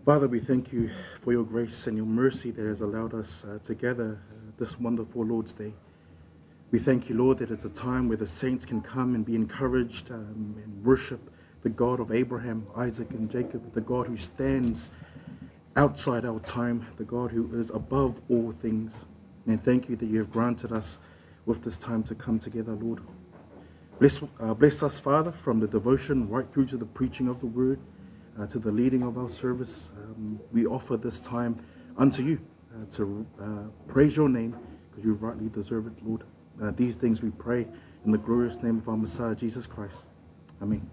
Father, we thank you for your grace and your mercy that has allowed us to gather this wonderful Lord's Day. We thank you, Lord, that it's a time where the saints can come and be encouraged and worship the God of Abraham, Isaac, and Jacob, the God who stands outside our time, the God who is above all things. And thank you that you have granted us with this time to come together, Lord. Bless us, Father, from the devotion right through to the preaching of the word, to the leading of our service. We offer this time unto you to praise your name, because you rightly deserve it, Lord. These things we pray in the glorious name of our Messiah, Jesus Christ. Amen.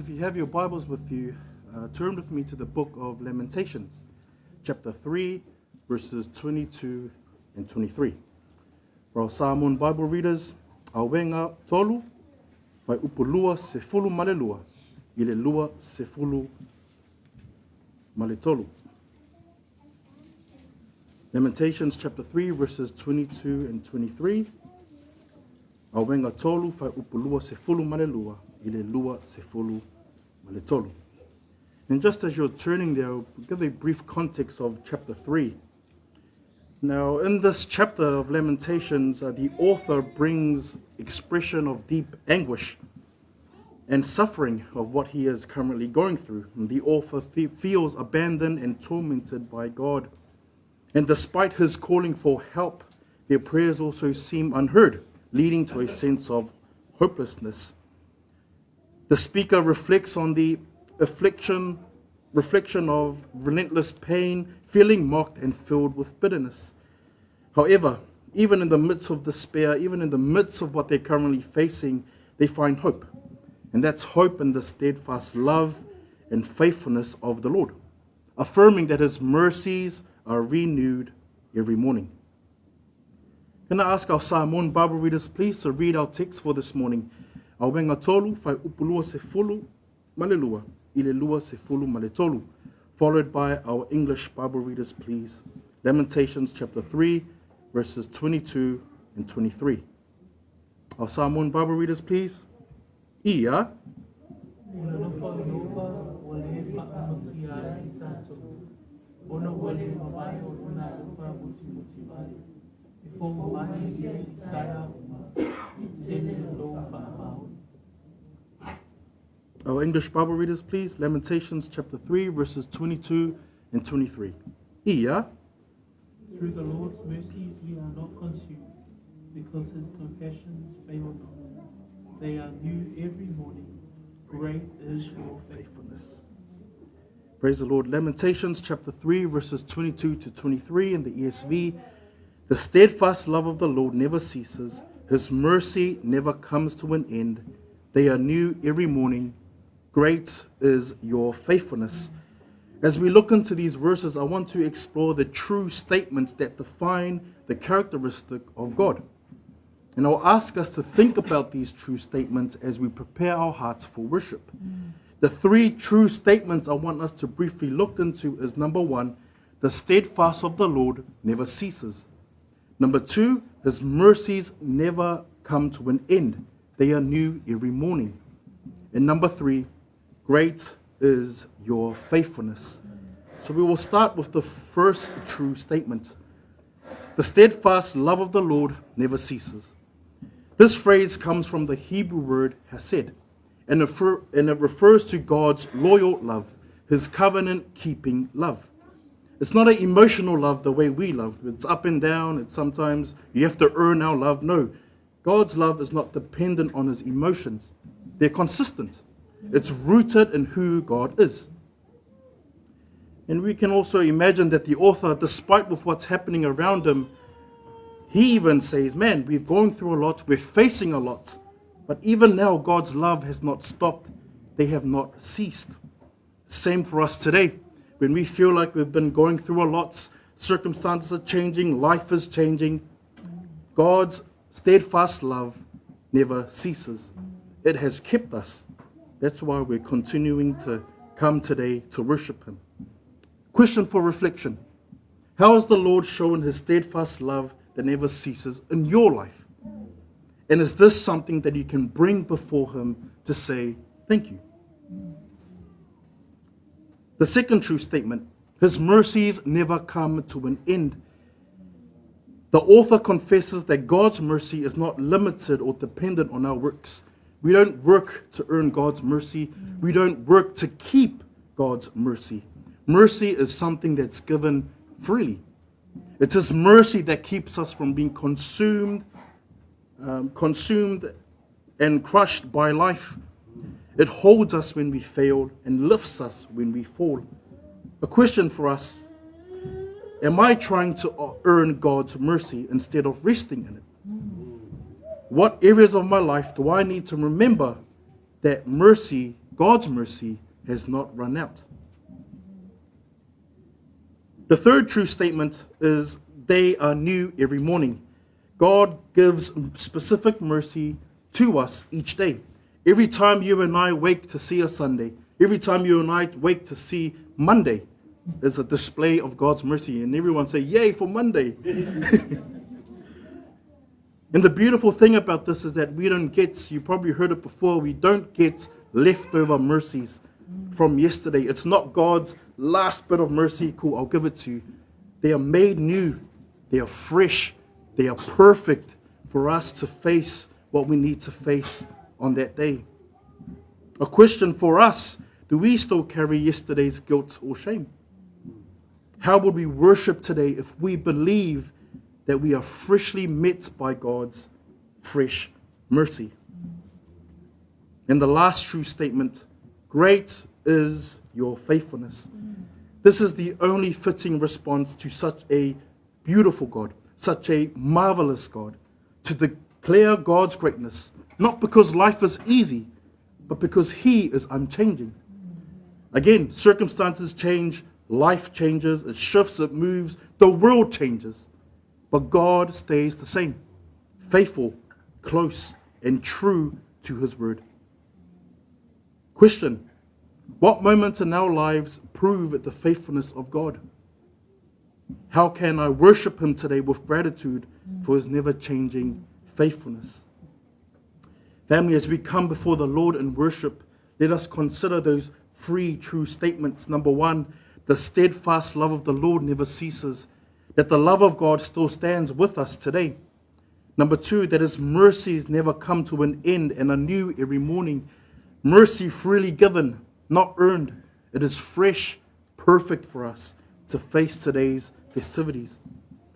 if you have your Bibles with you, turn with me to the book of Lamentations, chapter 3, verses 22 and 23. For our Samoan Bible readers, Auega tolu, fuaiupu 22, i le 23. Lamentations chapter 3, verses 22 and 23. Auega tolu, fuaiupu 22, i le 23. And just as you're turning there, I'll give a brief context of chapter 3. Now, in this chapter of Lamentations, the author brings expression of deep anguish and suffering of what he is currently going through. And the author feels abandoned and tormented by God. And despite his calling for help, their prayers also seem unheard, leading to a sense of hopelessness. The speaker reflects on the affliction, reflection of relentless pain, feeling mocked and filled with bitterness. However, even in the midst of despair, even in the midst of what they're currently facing, they find hope. And that's hope in the steadfast love and faithfulness of the Lord, affirming that his mercies are renewed every morning. Can I ask our Samoan Bible readers please to read our text for this morning? Auega tolu, fuaiupu 22, i le 23, followed by our English Bible readers, please. Lamentations chapter 3, verses 22 and 23. Our Samoan Bible readers, please. Ia. Ua alofa o Ieova ua le faamatia ai i tatou, ona ua le mavae o lona alofa mutimoti mai. E fou mai ia i taeao uma, e tele lou faamaoni. Our English Bible readers, please. Lamentations chapter 3, verses 22 and 23. Ia. Through the Lord's mercies we are not consumed, because his compassions fail not. They are new every morning. Great is your faithfulness. Praise the Lord. Lamentations chapter 3, verses 22 to 23 in the ESV. The steadfast love of the Lord never ceases. His mercy never comes to an end. They are new every morning. Great is your faithfulness. As we look into these verses, I want to explore the true statements that define the characteristic of God. And I'll ask us to think about these true statements as we prepare our hearts for worship. The three true statements I want us to briefly look into is number one, the steadfast of the Lord never ceases. Number two, his mercies never come to an end. They are new every morning. And number three, great is your faithfulness. So we will start with the first true statement. The steadfast love of the Lord never ceases. This phrase comes from the Hebrew word hesed, and it refers to God's loyal love, his covenant-keeping love. It's not an emotional love the way we love. It's up and down. It's sometimes you have to earn our love. No, God's love is not dependent on his emotions. They're consistent. It's rooted in who God is. And we can also imagine that the author, despite with what's happening around him, he even says, man, we've gone through a lot, we're facing a lot. But even now, God's love has not stopped. They have not ceased. Same for us today. When we feel like we've been going through a lot, circumstances are changing, life is changing, God's steadfast love never ceases. It has kept us. That's why we're continuing to come today to worship him. Question for reflection. How has the Lord shown his steadfast love that never ceases in your life? And is this something that you can bring before him to say thank you? The second true statement, his mercies never come to an end. The author confesses that God's mercy is not limited or dependent on our works. We don't work to earn God's mercy. We don't work to keep God's mercy. Mercy is something that's given freely. It's his mercy that keeps us from being consumed and crushed by life. It holds us when we fail and lifts us when we fall. A question for us, am I trying to earn God's mercy instead of resting in it? What areas of my life do I need to remember that mercy, God's mercy has not run out. The third true statement is they are new every morning. God gives specific mercy to us each day. Every time you and I wake to see a Sunday, every time you and I wake to see Monday, is a display of God's mercy. And everyone say, yay for Monday. And the beautiful thing about this is that we don't get, you probably heard it before, we don't get leftover mercies from yesterday. It's not God's last bit of mercy, cool, I'll give it to you. They are made new, they are fresh, they are perfect for us to face what we need to face on that day. A question for us, do we still carry yesterday's guilt or shame? How would we worship today if we believe that we are freshly met by God's fresh mercy? And the last true statement, great is your faithfulness. This is the only fitting response to such a beautiful God, such a marvelous God, to declare God's greatness, not because life is easy, but because he is unchanging. Again, circumstances change, life changes, it shifts, it moves, the world changes, but God stays the same, faithful, close, and true to his word. Question, what moments in our lives prove the faithfulness of God? How can I worship him today with gratitude for his never-changing faithfulness? Family, as we come before the Lord in worship, let us consider those three true statements. Number one, the steadfast love of the Lord never ceases, that the love of God still stands with us today. Number two, that his mercies never come to an end and are new every morning. Mercy freely given, not earned. It is fresh, perfect for us to face today's festivities.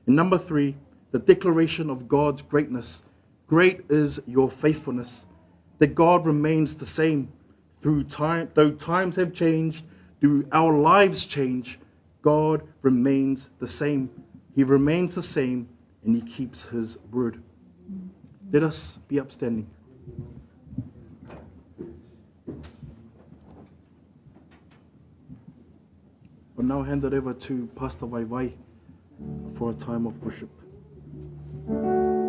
And number three, the declaration of God's greatness. Great is your faithfulness, that God remains the same through time. Though times have changed, through our lives change, God remains the same. He remains the same, and he keeps his word. Let us be upstanding. I'll now hand it over to Pastor Vaivai for a time of worship. Turning with thee.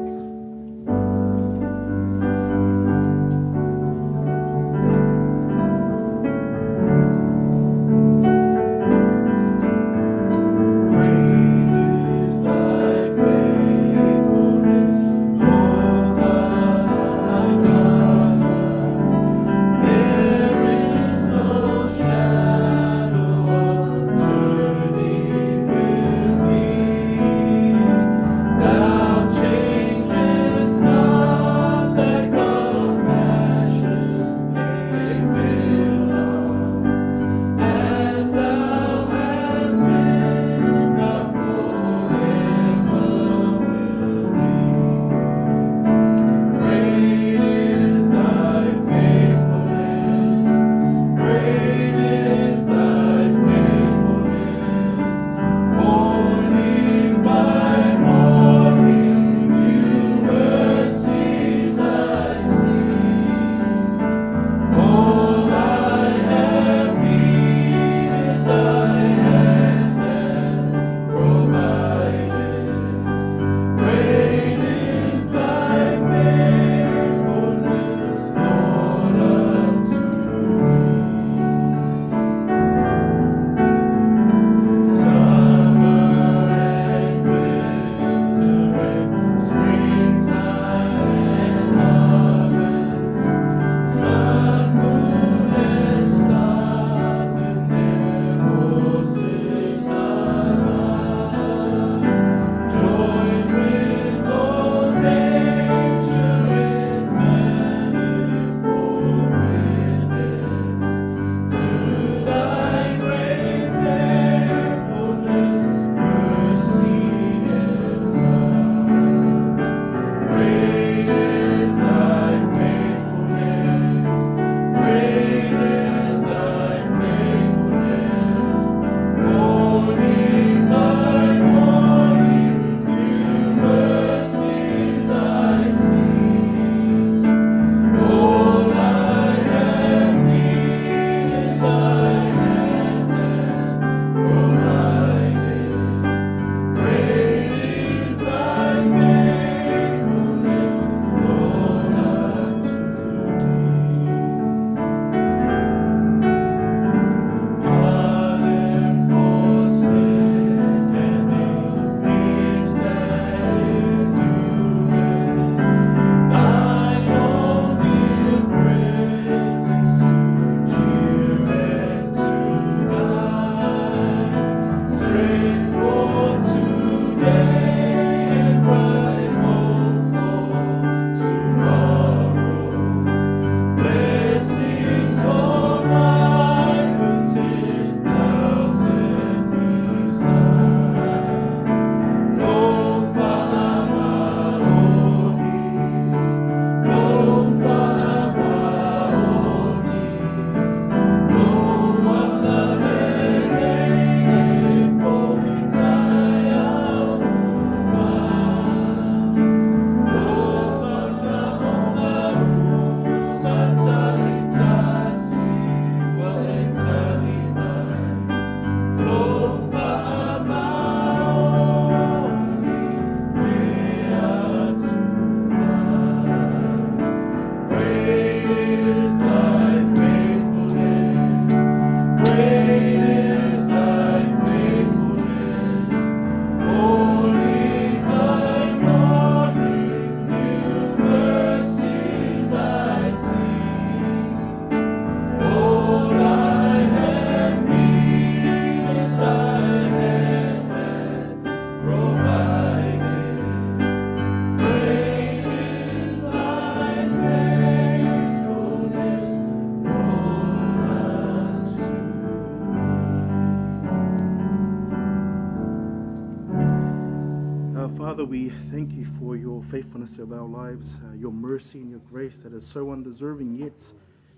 Father, we thank you for your faithfulness of our lives, uh, your mercy and your grace that is so undeserving, yet,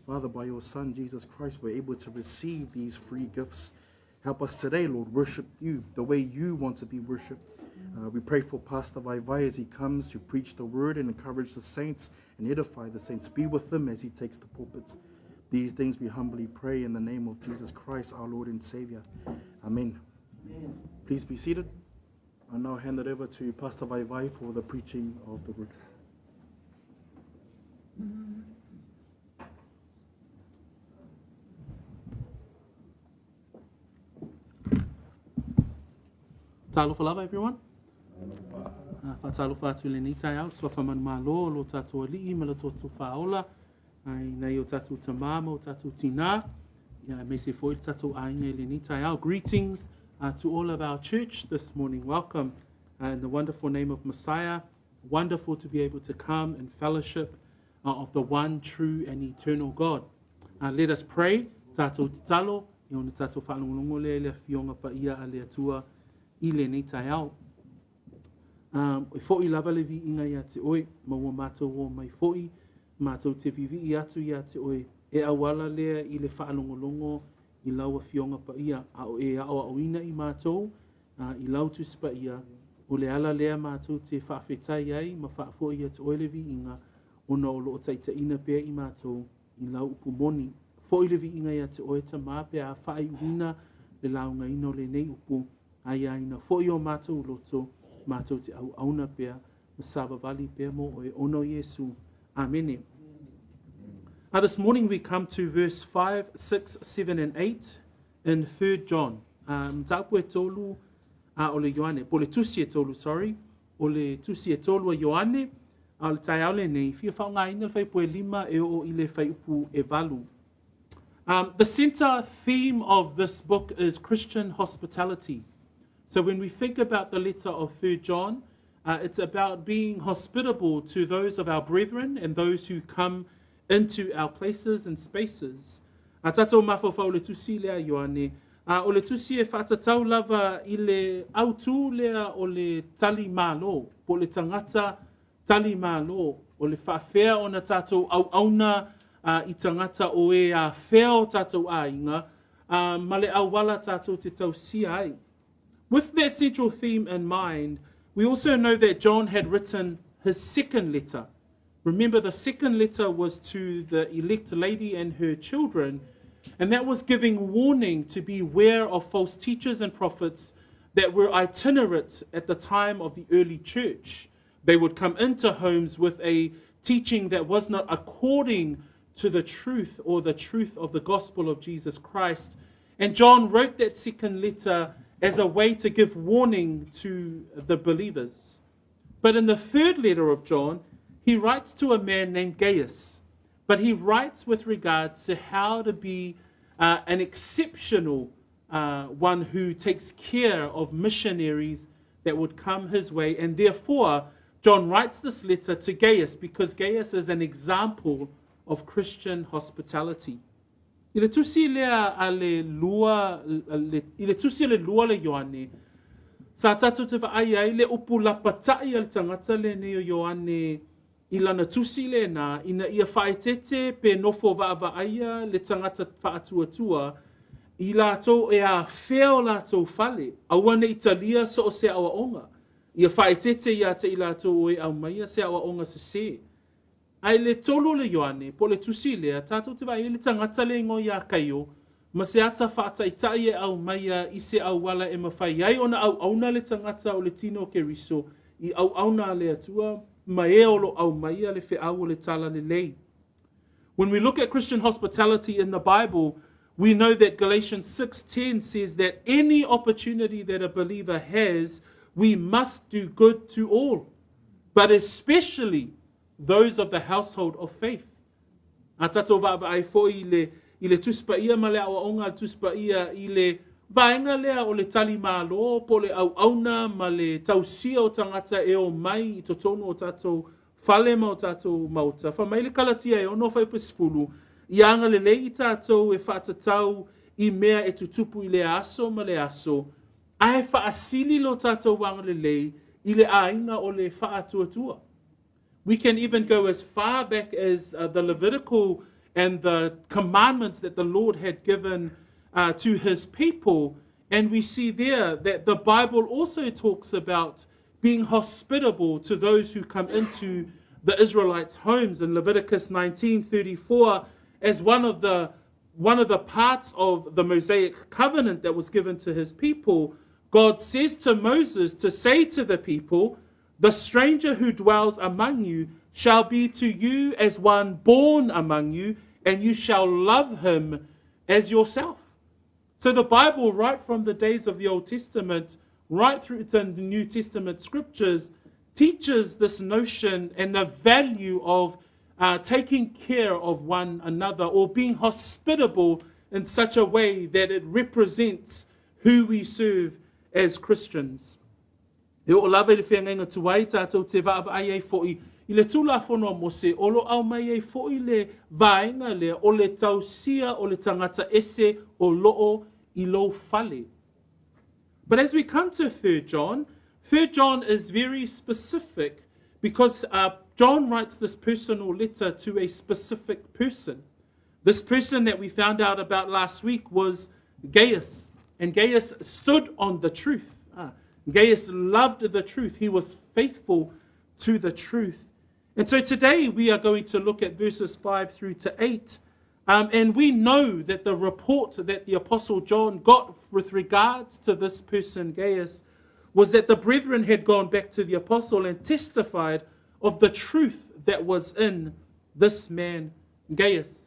Father, by your Son, Jesus Christ, we're able to receive these free gifts. Help us today, Lord, worship you the way you want to be worshipped. Uh, we pray for Pastor Vaivai as he comes to preach the word and encourage the saints and edify the saints. Be with him as he takes the pulpit. These things we humbly pray in the name of Jesus Christ, our Lord and Savior. Amen. Amen. Please be seated. I now hand it over to Pastor Vaivai for the preaching of the word. Talofa lava, everyone. Whaatalofa atu lenei taeao, suafa manumalo o lo tātou ali'i ma le tātou whaola, ai nei o tātou tamā ma o tātou tinā, ia me se foi le tātou āinga i lenei taeao. Greetings uh, to all of our church this morning. Welcome uh, in the wonderful name of Messiah. Wonderful to be able to come and fellowship uh, of the one true and eternal God. Uh, let us pray. Tātou tatalo, i ona tātou whaalongolongo lea i le afioga paia a le Atua i lenei taeao. Um, e fo'i lava le viiga iā te oe, ma ua matou o mai fo'i, matou te vivii atu iā te oe, e auala lea i le faalogologo i lau afioga paia, a o e aoaoina i matou uh, i lau tusi paia, o le ala lea matou te faafetai ai ma faafo'i ia te oe le viiga, ona o loo taitaiina pea i matou i lau upu moni. Fo'i le viiga iā te oe Tamā pe a faaiuina le laugaina o lenei upu, aiaina fo'i o matou loto, matou te auauna pea, ma savavali pea mo oe, ona o Iesu. Amene. Uh, this morning we come to verse 5, 6, 7 and 8 in 3 John. Um, mataupu e tolu a o le Ioane, po le tusi e tolu, sorry, o le tusi e tolu a Ioane, a o le taeao lenei, fia faaaogaina le fuaiupu e lima e oo i le fuaiupu e valu. Um, the center theme of this book is Christian hospitality. So when we think about the letter of 3 John, uh, it's about being hospitable to those of our brethren and those who come into our places and spaces. A tātou mafaufau le tusi lea Ioane, a o le tusi e whaatatau lava i le autū lea o le tali malo, po le tangata tali malo, o le whaawhea o na tātou auauna uh, i tangata o e a whea o tātou āinga, uh, ma le auala tātou te tausia ai. With that central theme in mind, we also know that John had written his second letter. Remember, the second letter was to the elect lady and her children, and that was giving warning to beware of false teachers and prophets that were itinerant at the time of the early church. They would come into homes with a teaching that was not according to the truth or the truth of the gospel of Jesus Christ. And John wrote that second letter as a way to give warning to the believers. But in the third letter of John, he writes to a man named Gaius. But he writes with regards to how to be uh, an exceptional uh, one who takes care of missionaries that would come his way. And therefore, John writes this letter to Gaius because Gaius is an example of Christian hospitality. I le tusi lea a le lua, le, i le tusi a le lua le Ioane, sa tātou te vaai ai le upu lapata'i a le tagata lenei o Ioane i lana tusi lena, ina ia faaeteete pe nofo vaavaaia le tagata faatuatua i latou e afea o latou fale, aua ne i talia so o se aoaoga. Ia faaeteete iā te i latou o e aumaia se aoaoga sesē. A i le tolu o le Ioane, po o le tusi lea, tātou te vaai i le tagata le igoa iā Kaio, ma se ata faataita'i e aumaia i se auala e mafai ai ona auauna le tagata o le tino o Keriso i auauna a le Atua ma e o lo aumaia le feau o le Talalelei. When we look at Christian hospitality in the Bible, we know that Galatians 6:10 says that any opportunity that a believer has, we must do good to all, but especially those of the household of faith. A tātou vaavaai foi i le, i le Tusi Paia ma le aoaoga a le Tusi Paia i le vaega lea o le tali malo po o le auauna ma le tausia o tagata e omai i totonu o tātou fale ma o tātou maota. Fai mai le Kalatia e ono fuaiupu e sefulu, ia agalelei i tātou e faatatau i mea e tutupu i lea aso ma le aso, ae faasili lo tātou agalelei i le aiga o le faatuatua. We can even go as far back as the Levitical and the commandments that the Lord had given to his people. And we see there that the Bible also talks about being hospitable to those who come into the Israelites' homes in Leviticus 19:34 as one of the one of the parts of the Mosaic covenant that was given to his people, God says to Moses to say to the people, The stranger who dwells among you shall be to you as one born among you, and you shall love him as yourself. So the Bible, right from the days of the Old Testament, right through to the New Testament scriptures, teaches this notion and the value of taking care of one another or being hospitable in such a way that it represents who we serve as Christians. E oo lava i le feagaiga tuai tātou te vaavaai ai fo'i i le Tulafono a Mose o lo aumai ai fo'i le vaega lea o le tausia o le tagata ese o loo i lou fale. But as we come to 3 John, 3 John is very specific because John writes this personal letter to a specific person. This person that we found out about last week was Gaius. And Gaius stood on the truth. Gaius loved the truth. He was faithful to the truth. And so today we are going to look at verses 5 through to 8. And we know that the report that the Apostle John got with regards to this person, Gaius, was that the brethren had gone back to the apostle and testified of the truth that was in this man, Gaius.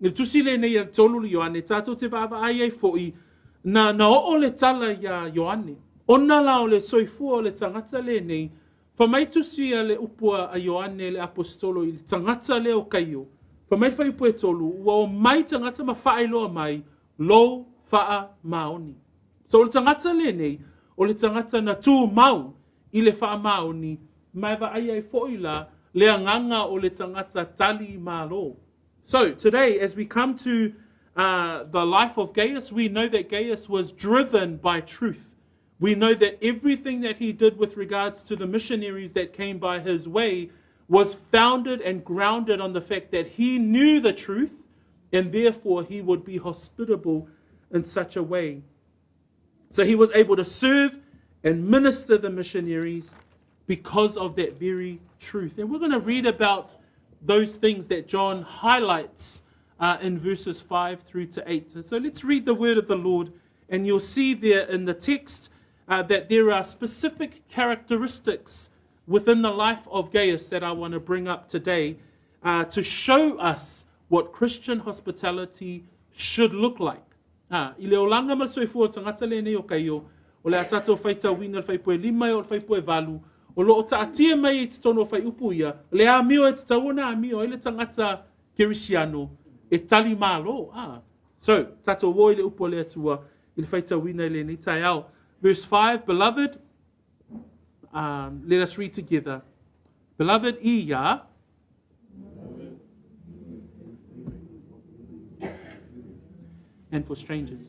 I le tusi lenei a tolu le Ioane, tātou te vaavaai ai fo'i, na, na oo le tala iā Ioane. Ona la o le soifua o le tagata lenei, Fai mai tusi a le upu a Ioane le Aposetolo i le tagata lea o Kaio, fai mai le fuaiupu e tolu, ua o mai tagata ma faailoa mai lou faamaoni. So o le tagata lenei, o le tagata na tumau i le faamaoni, ma e vaai ai foi la le agaga o le tagata tali malo. So today, as we come to the life of Gaius, we know that Gaius was driven by truth. We know that everything that he did with regards to the missionaries that came by his way was founded and grounded on the fact that he knew the truth and therefore he would be hospitable in such a way. So he was able to serve and minister the missionaries because of that very truth. And we're going to read about those things that John highlights in verses 5 through to 8. So let's read the word of the Lord, and you'll see there in the text that there are specific characteristics within the life of Gaius that I want to bring up today to show us what Christian hospitality should look like. Ā, i le olaga ma le soifua o le tagata lenei o Kaio, o le a tatou faitauina le fuaiupu e lima e oo i le fuaiupu e valu, o lo o taatia mai i totonu o fuaiupu ia, le amio e tatau ona amio ai le tagata Kerisiano e tali malo. Ā, so, tatou o i le upu a le Atua i le faitauina i lenei taeao. Verse 5, Beloved, let us read together. Beloved, ia, and for strangers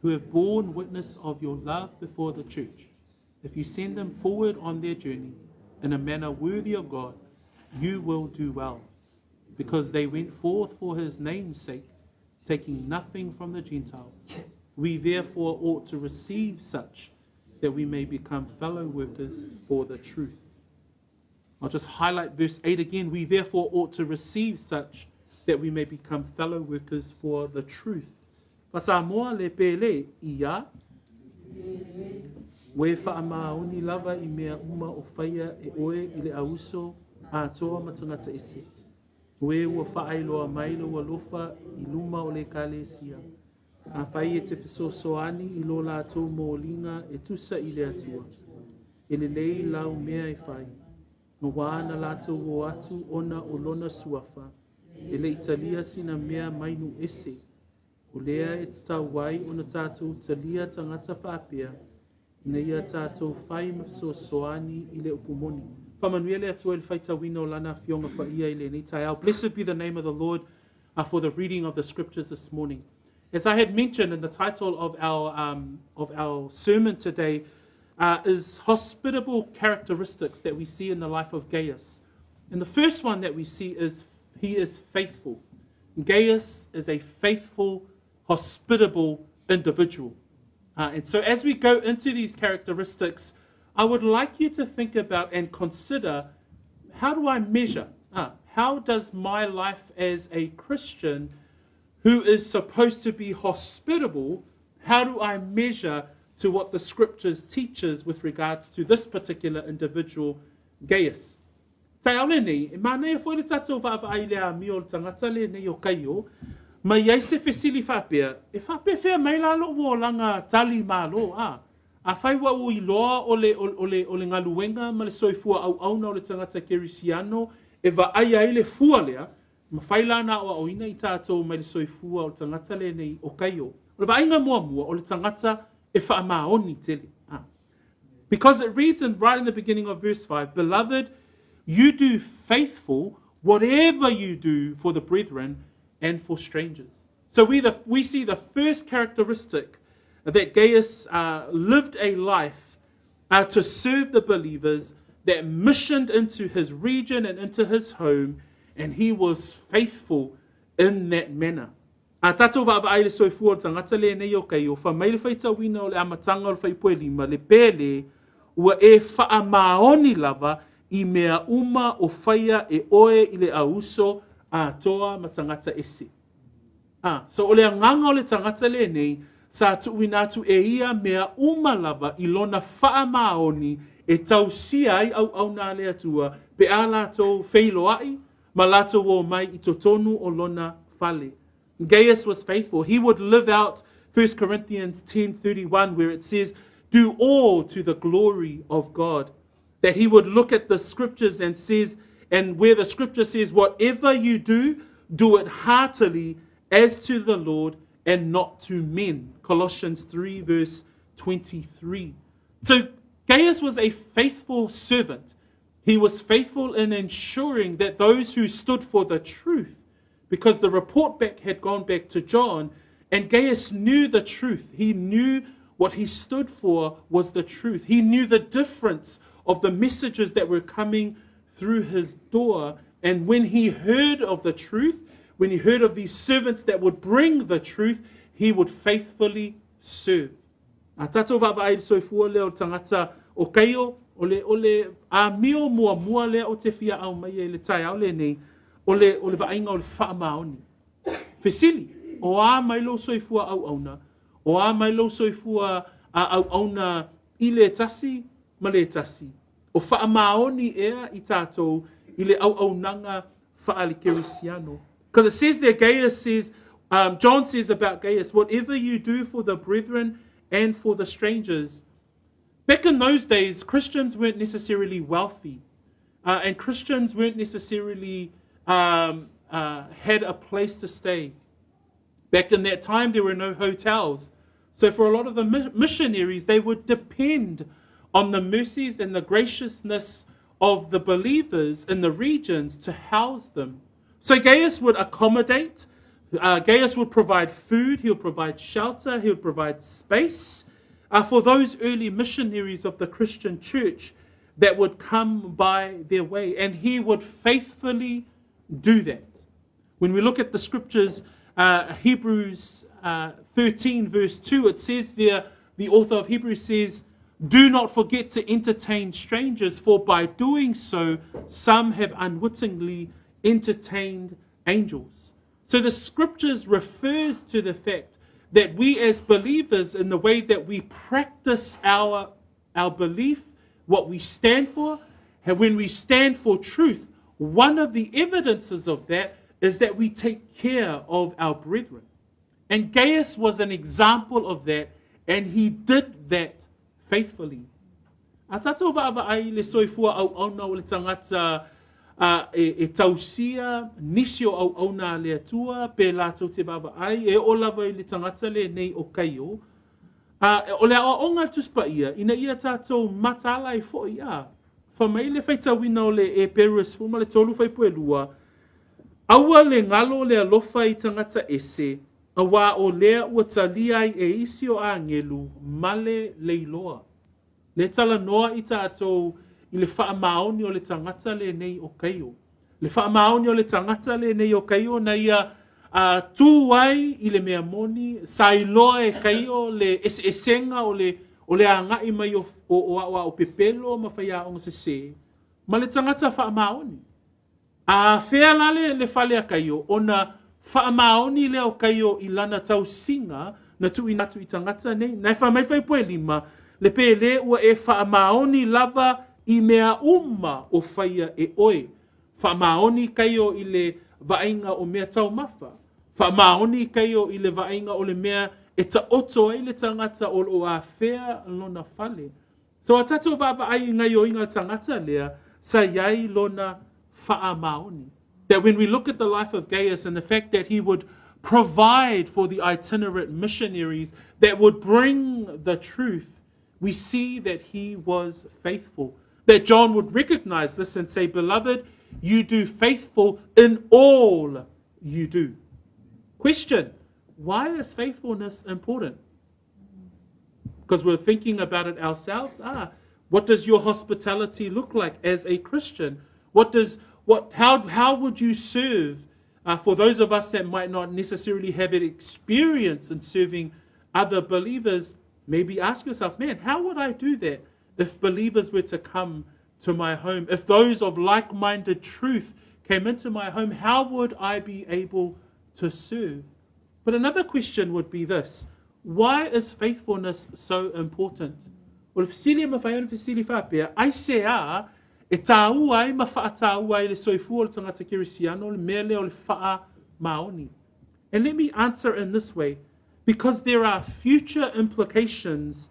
who have borne witness of your love before the church. If you send them forward on their journey in a manner worthy of God, you will do well, because they went forth for his name's sake, taking nothing from the Gentiles. We therefore ought to receive such that we may become fellow workers for the truth. I'll just highlight verse 8 again. We therefore ought to receive such that we may become fellow workers for the truth. Fasamoa le pele ia. Ua e faamaoni lava i mea uma o faia e oe i le auso atoa ma tagata ese. O e ua faailoa mai lou alofa i luma o le Ekalesia. Afai e te fesoasoani i lo latou moliga e tusa i le Atua, e lelei lau mea e fai, auā na latou o atu ona o lona suafa, e le i talia sina mea mai nuu ese, o lea e tatau ai ona tatou talia tagata faapea, ina ia tatou fai ma fesoasoani i le upu moni. Faamanuia le Atua i le faitauina o Lana Afioga Paia i lenei taeao. Blessed be the name of the Lord for the reading of the scriptures this morning. As I had mentioned in the title of our sermon today, is hospitable characteristics that we see in the life of Gaius. And the first one that we see is he is faithful. Gaius is a faithful, hospitable individual. And so as we go into these characteristics, I would like you to think about and consider how do I measure? How does my life as a Christian who is supposed to be hospitable, how do I measure to what the scriptures teaches with regards to this particular individual, Gaius? Taeao lenei, e manaia foi le tatou vaavaai i le amio o le tagata lenei o Kaio, ma i ai se fesili faapea, e faapefea mai la lou olaga tali malo, a? Afai ua ou iloa o le, o le, o le galuega ma le soifua auauna o le tagata kerisiano e vaaia ai le fua lea, mafai la ona aoaoina i tatou mai le soifua o le tagata lenei o Kaio. O le vaaiga muamua, o le tagata e faamaoni tele. A. Because it reads in, right in the beginning of verse 5, Beloved, you do faithful whatever you do for the brethren and for strangers. So we, the, we see the first characteristic that Gaius lived a life to serve the believers that missioned into his region and into his home, and he was faithful in that manner. A tatou vaavaai i le soifua o le tagata lenei o Kaio, fai mai le faitauina o le amataga o le Fuaiupu 5, le pele, ua e faamaoni lava i mea uma o faia e oe i le auuso atoa ma tagata ese. A, so o le agaga o le tagata lenei, sa tuuina atu e ia mea uma lava i lona faamaoni e tausia ai auauna a le Atua pe a latou feiloai ma latou omai i totonu o lona fale. Gaius was faithful. He would live out 1 Corinthians 10:31 where it says, "Do all to the glory of God." That he would look at the scriptures and says, and where the scripture says, "Whatever you do, do it heartily as to the Lord and not to men." Colossians 3 verse 23. So Gaius was a faithful servant. He was faithful in ensuring that those who stood for the truth, because the report back had gone back to John, and Gaius knew the truth. He knew what he stood for was the truth. He knew the difference of the messages that were coming through his door. And when he heard of the truth, when he heard of these servants that would bring the truth, he would faithfully serve. A tatou vaavaai i le soifua lea o le tagata o Kaio, o le, o le amio muamua lea ou te fia aumaia i le taeao lenei, o le, o le vaaiga o le faamaoni. Fesili, o a mai lou soifua auauna? O a mai lou soifua a auauna i le tasi ma le tasi? O faamaoni ea i tatou i le auaunaga faale-kerisiano? Because it says there, Gaius says, John says about Gaius, whatever you do for the brethren and for the strangers. Back in those days, Christians weren't necessarily wealthy. And Christians weren't necessarily had a place to stay. Back in that time, there were no hotels. So for a lot of the missionaries, they would depend on the mercies and the graciousness of the believers in the regions to house them. So Gaius would accommodate, Gaius would provide food, he would provide shelter, he would provide space for those early missionaries of the Christian church that would come by their way. And he would faithfully do that. When we look at the scriptures, Hebrews 13, verse 2, it says there, the author of Hebrews says, Do not forget to entertain strangers, for by doing so, some have unwittingly entertained angels. So the scriptures refers to the fact that we as believers, in the way that we practice our belief, what we stand for, and when we stand for truth, one of the evidences of that is that we take care of our brethren. And Gaius was an example of that, and he did that faithfully. A tatou vaavaai i le soifua auauna o le tagata e, e tausia nisi o auauna a le Atua, pe latou te vaavaai, e oo lava i le tagata lenei o Kaio. A, o le aoaoga a le Tusi Paia, ina ia tatou mataala ai foi, a, fai mai le faitauina o le Eperu e 13 fuaiupu 2, Aua le galo le alofa i tagata ese, auā o lea ua talia ai e isi o agelu ma le leiloa. Le talanoa i tatou i le faamaoni o le tagata lenei o Kaio. Le faamaoni o le tagata lenei o Kaio na ia a tu ai i le mea moni, sa iloa e Kaio le eseesega o le o le agai mai o o, o aoao pepelo ma faiaoga sesē ma le tagata faamaoni. A afea la le, le fale a Kaio, ona faamaoni lea o Kaio i lana tausiga na tuuina atu i tagata nei. Na e fai mai fuaiupu 5, le pele ua e faamaoni lava i mea uma o faia e oe. Faamaoni Kaio i le vaaiga o mea taumafa. Faamaoni Kaio i le vaaiga o le mea e taoto ai le tagata o lo o afea lona fale. So a tatou vaavaai i gaoioiga a le tagata lea, sa i ai lona faamaoni. That when we look at the life of Gaius and the fact that he would provide for the itinerant missionaries that would bring the truth, we see that he was faithful. That John would recognize this and say, Beloved, you do faithful in all you do. Question: Why is faithfulness important? Because we're thinking about it ourselves. Ah, what does your hospitality look like as a Christian? What does what how would you serve? For those of us that might not necessarily have an experience in serving other believers, maybe ask yourself, man, how would I do that if believers were to come to my home? If those of like-minded truth came into my home, how would I be able to serve? But another question would be this: Why is faithfulness so important? O le fesili e mafai ona fesili faapea, aisea e tāua ai ma faataua ai le soifua o le tagata kerisiano le mea lea o le faamaoni? And let me answer in this way: because there are future implications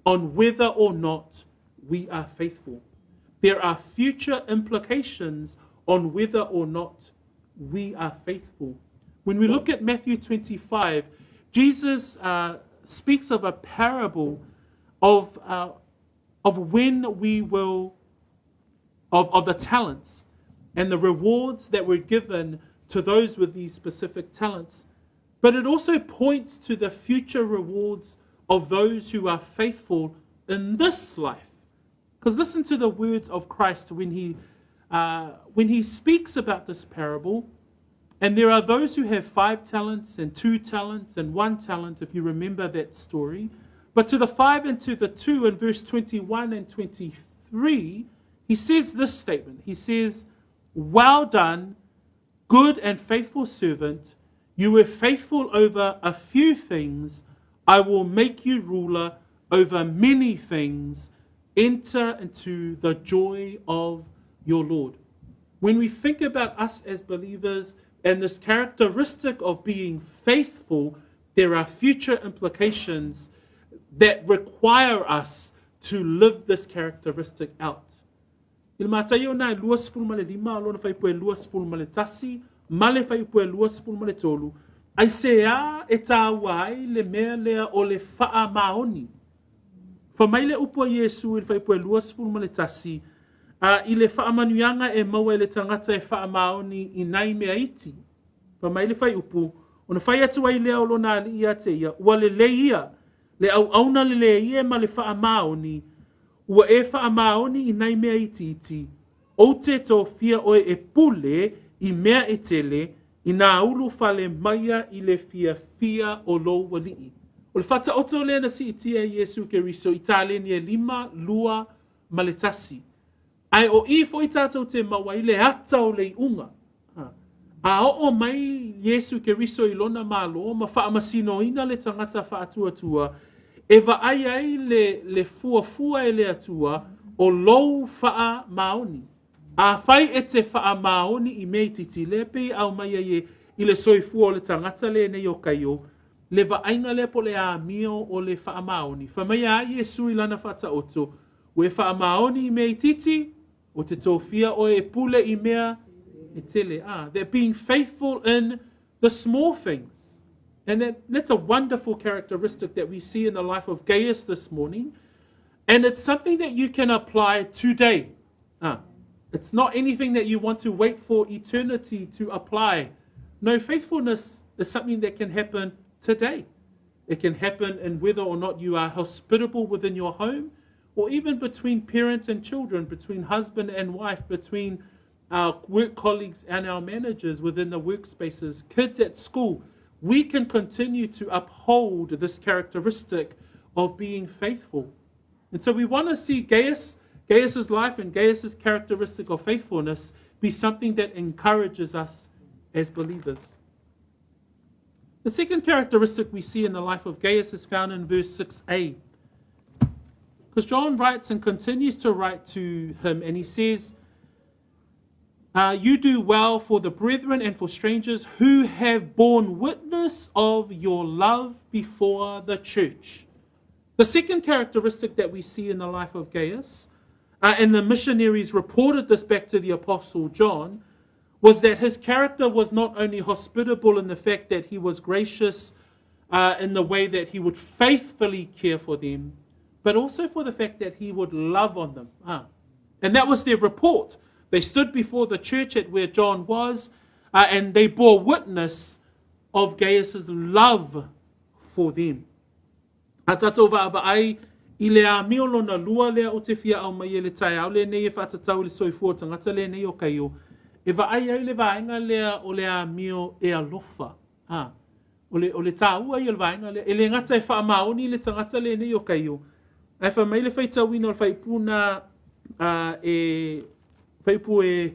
on whether or not we are faithful. There are future implications on whether or not we are faithful. When we look at Matthew 25, Jesus speaks of a parable of when we will, of the talents and the rewards that were given to those with these specific talents. But it also points to the future rewards of those who are faithful in this life. Because listen to the words of Christ when he speaks about this parable. And there are those who have 5 talents and 2 talents and 1 talent, if you remember that story. But to the 5 and to the 2 in verse 21 and 23, he says this statement. He says, "Well done, good and faithful servant. You were faithful over a few things. I will make you ruler over many things. Enter into the joy of your Lord." When we think about us as believers and this characteristic of being faithful, there are future implications that require us to live this characteristic out. I le Mataio na e 25 o lona fuaiupu e 21, ma le fuaiupu e 23, aisea e tāua ai le mea lea o le faamaoni. Fai mai le upu a Iesu i le fuaiupu e 21, a, i le faamanuiaga e maua e le tagata e faamaoni i nai mea iti. Fai mai le fuaiupu, ona fai atu ai lea o lona alii ia te ia, ua lelei ia, le auauna lelei e ma le faamaoni, ua e faamaoni i nai mea itiiti, ou te tofia oe e pule i mea e tele, i nā ulufale maia i le fiafia o lou alii. O le faataoto lea na siitia e Iesu Keriso i taleni e 5, 2, ma le 1. Ae o i foi tatou te maua ai le ata o le iuga. A oo mai Iesu Keriso i lona Malo ma faamasinoina le tagata faatuatua, e vaai ai le, le fuafua e le Atua o lou faamaoni. Afai e te faamaoni i mea itiiti, lea pei e aumai ai e i le soifua o le tagata lenei o Kaio, le vaaiga lea po o le amio o le faamaoni. Fai mai a Iesu i lana faataoto, ua e faamaoni i mea itiiti, ou te tofia oe e pule i mea e tele. Ah, that being faithful in the small things. And that's a wonderful characteristic that we see in the life of Gaius this morning. And it's something that you can apply today. Ah, it's not anything that you want to wait for eternity to apply. No, faithfulness is something that can happen today. It can happen in whether or not you are hospitable within your home, or even between parents and children, between husband and wife, between our work colleagues and our managers within the workspaces, kids at school, we can continue to uphold this characteristic of being faithful. And so we want to see Gaius, Gaius's life and Gaius's characteristic of faithfulness be something that encourages us as believers. The second characteristic we see in the life of Gaius is found in verse 6a. Because John writes and continues to write to him, and he says, uh, You do well for the brethren and for strangers who have borne witness of your love before the church. The second characteristic that we see in the life of Gaius, uh, and the missionaries reported this back to the Apostle John, was that his character was not only hospitable in the fact that he was gracious uh, in the way that he would faithfully care for them, but also for the fact that he would love on them. Ah. And that was their report. They stood before the church at where John was, uh, and they bore witness of Gaius's love for them. A tātou vaavaai i le āmio lona lua lea o te fia au mai e le taeao lenei e whaatatau i le soifua tangata lenei o Kaio, e vaai ai le vaega lea o le amio e alofa. A, o le, o le tāua ia o le vaega lea. E le gata e faamaoni le tagata lenei o Kaio, ae fai mai le faitauina o le faaiupu na a, e faaiupu e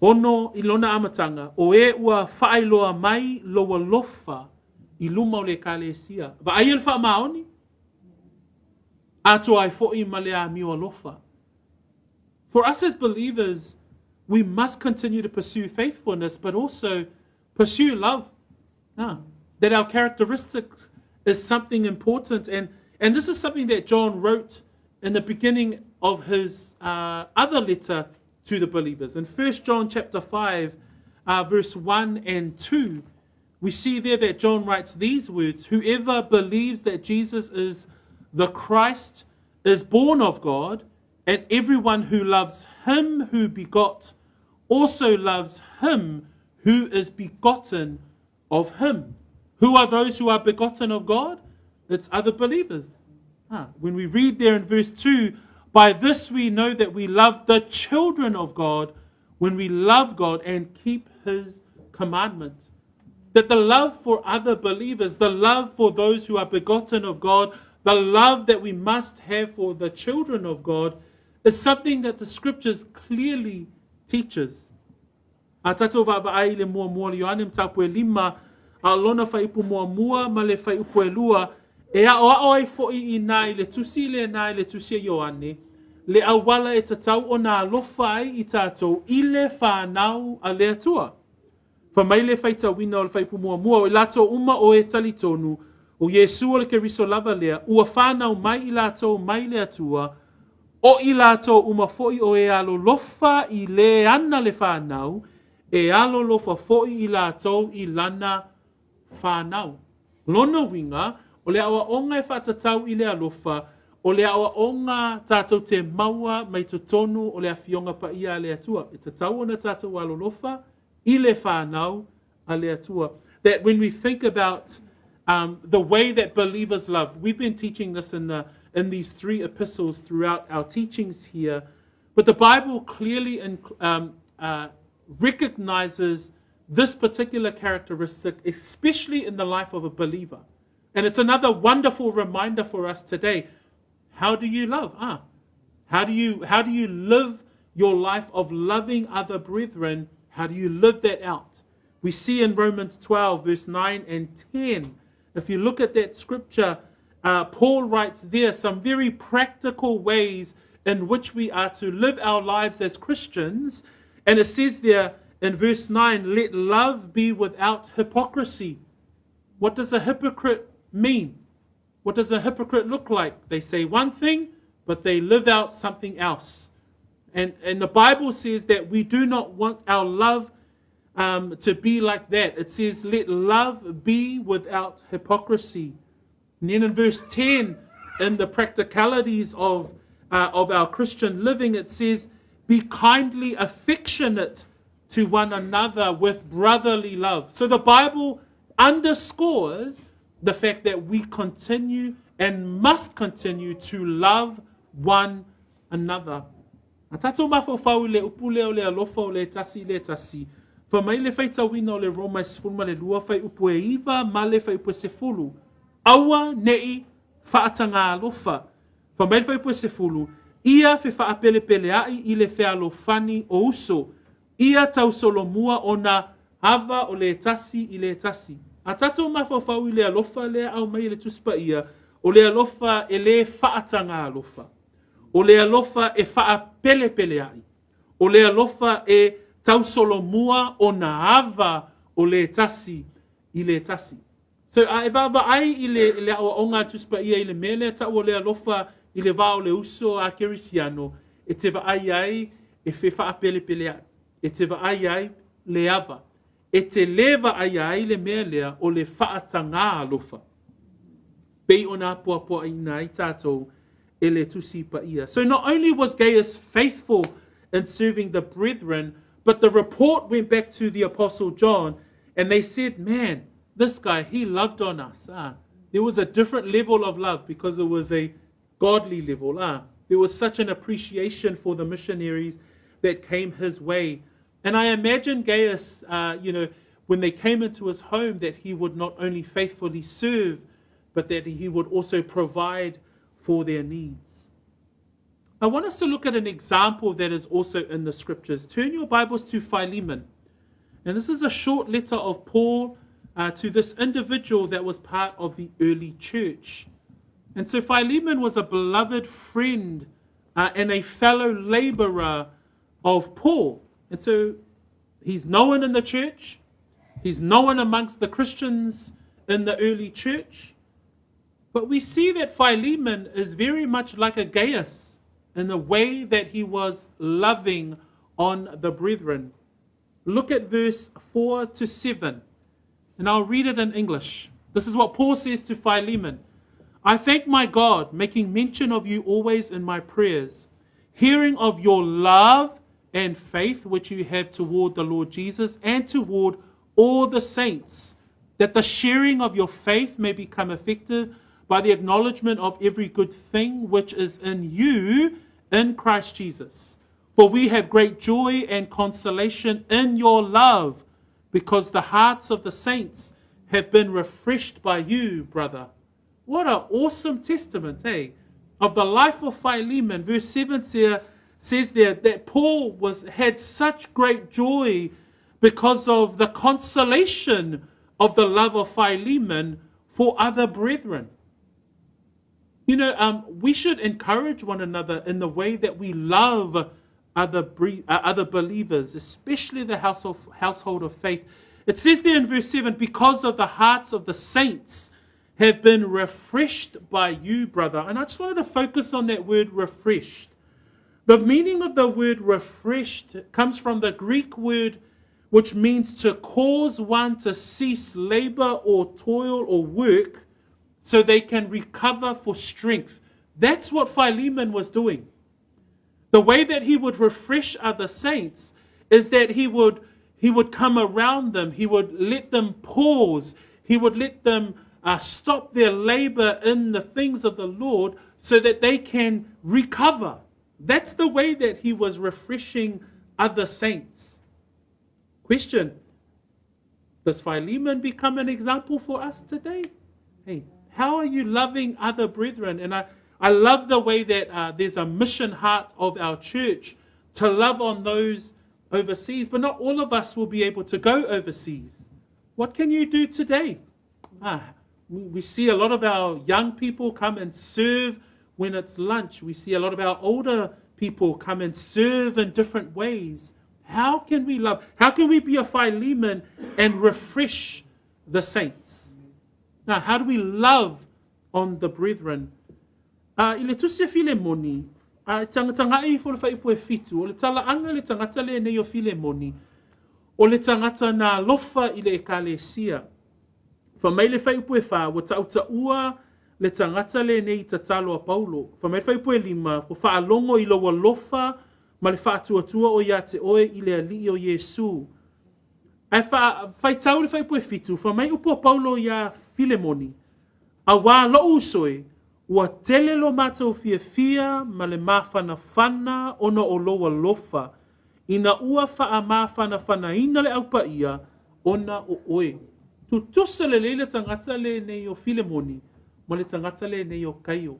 ono i lona amataga, o e ua faailoa mai lou alofa i luma o le ekalesia. Vaaia le faamaoni, atoa ai foi ma le amio alofa. For us as believers, we must continue to pursue faithfulness, but also pursue love. Ah, that our characteristics is something important. And, and this is something that John wrote in the beginning of his uh, other letter to the believers. In 1 John chapter 5, uh, verse 1 and 2, we see there that John writes these words Whoever believes that Jesus is the Christ is born of God, and everyone who loves him who begot also loves him who is begotten of him. Who are those who are begotten of God? It's other believers. Ah, when we read there in verse 2, by this we know that we love the children of God when we love God and keep his commandments. That the love for other believers, the love for those who are begotten of God, the love that we must have for the children of God is something that the scriptures clearly teaches. A tātou vaavaai i le muamua o le Ioane mataupu e lima, a o lona faaiupu muamua ma le faaiupu e lua, e aʻoaʻo ai foʻi inā i le tusi lena i le tusi a Ioane, le auala e tatau ona alofa ai i tātou i le whānau a le Atua. Fai mai le faitauina o le faaiupu muamua, o i latou uma o e talitonu, o Iesu o le Keriso lava lea, ua whānau mai i latou mai le Atua, o i latou uma foʻi o e alolofa i le ana le whānau, e alolofa foʻi i latou i lana whānau. Lona uiga, o le aʻoaʻoga e faatatau i le alofa, o le aʻoaʻoga tātou te maua mai totonu o le Afioga Paia a le Atua. E tatau ona tātou alolofa i le whānau a le Atua. That when we think about um, the way that believers love, we've been teaching this in, the, in these three epistles throughout our teachings here, but the Bible clearly um, uh, recognizes this particular characteristic, especially in the life of a believer. And it's another wonderful reminder for us today. How do you love? Ah, how do you, how do you live your life of loving other brethren? How do you live that out? We see in Romans 12, verse 9 and 10, if you look at that scripture, uh, Paul writes there some very practical ways in which we are to live our lives as Christians. And it says there in verse 9, let love be without hypocrisy. What does a hypocrite mean? What does a hypocrite look like? They say one thing, but they live out something else. And, and the Bible says that we do not want our love um, to be like that. It says, let love be without hypocrisy. And then in verse 10, in the practicalities of, uh, of our Christian living, it says, be kindly affectionate to one another with brotherly love. So the Bible underscores the fact that we continue and must continue to love one another. A tātou mafaufau i le upu lea o le alofa o le tasi i le tasi, fai mai le faitauina o le Roma e 12 fuaiupu e 9 ma le fuaiupu e 10. Aua neʻi faatagālofa. Fai mai le fuaiupu e 10, ia fefaapelepealeaʻi i le fealofani o uso, ia tausolomua ona ava o le tasi i le tasi. A tātou mafaufau i le alofa lea aumai e le Tusi Paia, o le alofa e lē faatagālofa. O le alofa e faapelepeleaʻi. O le alofa e tausolomua ona ava o le tasi i le tasi. So, a e vaavaai i le, i le aoaoga a Tusi Paia i le mea lea taʻu o le alofa i le va o le uso a Kerisiano, e te vaai ai e fefaapelepealeaʻi, e te vaai ai le ava, e te lē vaaia ai le mea lea o le faatagā alofa. Pei ona apoapoaiina ai tātou e le Tusi Paia. So not only was Gaius faithful in serving the brethren, but the report went back to the Apostle John, and they said, man, this guy, he loved on us. Ah. There was a different level of love because it was a godly level. Ah. There was such an appreciation for the missionaries that came his way. And I imagine Gaius, when they came into his home, that he would not only faithfully serve, but that he would also provide for their needs. I want us to look at an example that is also in the scriptures. Turn your Bibles to Philemon. And this is a short letter of Paul to this individual that was part of the early church. And so Philemon was a beloved friend and a fellow laborer of Paul. And so he's known in the church. He's known amongst the Christians in the early church. But we see that Philemon is very much like a Gaius in the way that he was loving on the brethren. Look at verse 4 to 7, and I'll read it in English. This is what Paul says to Philemon. I thank my God, making mention of you always in my prayers, hearing of your love and faith which you have toward the Lord Jesus and toward all the saints, that the sharing of your faith may become effective by the acknowledgement of every good thing which is in you in Christ Jesus. For we have great joy and consolation in your love, because the hearts of the saints have been refreshed by you, brother. What an awesome testament, eh? Of the life of Philemon. Verse 7 says there that Paul had such great joy because of the consolation of the love of Philemon for other brethren. We should encourage one another in the way that we love other believers, especially the household of faith. It says there in verse 7, because of the hearts of the saints have been refreshed by you, brother. And I just wanted to focus on that word refreshed. The meaning of the word refreshed comes from the Greek word which means to cause one to cease labor or toil or work so they can recover for strength. That's what Philemon was doing. The way that he would refresh other saints is that he would come around them. He would let them pause. He would let them stop their labor in the things of the Lord so that they can recover. That's the way that he was refreshing other saints. Question, does Philemon become an example for us today? Hey, how are you loving other brethren? And I love the way that there's a mission heart of our church to love on those overseas, but not all of us will be able to go overseas. What can you do today? We see a lot of our young people come and serve when it's lunch. We see a lot of our older people come and serve in different ways. How can we love? How can we be a Philemon and refresh the saints? Now, how do we love on the brethren? I le tusi a Filemoni, tagatagaʻi ifo le fuaiupu e 7, o le talaaga le tagata lenei o Filemoni, o le tagata na alofa i le ekalesia. Fai mai le fuaiupu e 4, ua taʻutaʻua le tagata lenei i tatalo a Paulo. Fai mai le fuaiupu e 5, ua faalogo i lou alofa ma le faatuatua o ia te oe i le Alii o Iesu. Ae faitau le fuaiupu e 7, fai mai upu a Paulo iā Filemoni, auā loʻu uso e, Ua tele lo matou fiafia ma le mafanafana ona o lou alofa, ina ua faamafanafanaina le Au Paia ona o oe. Tutusa lelei le tagata lenei o Filemoni ma le tagata lenei o Kaio.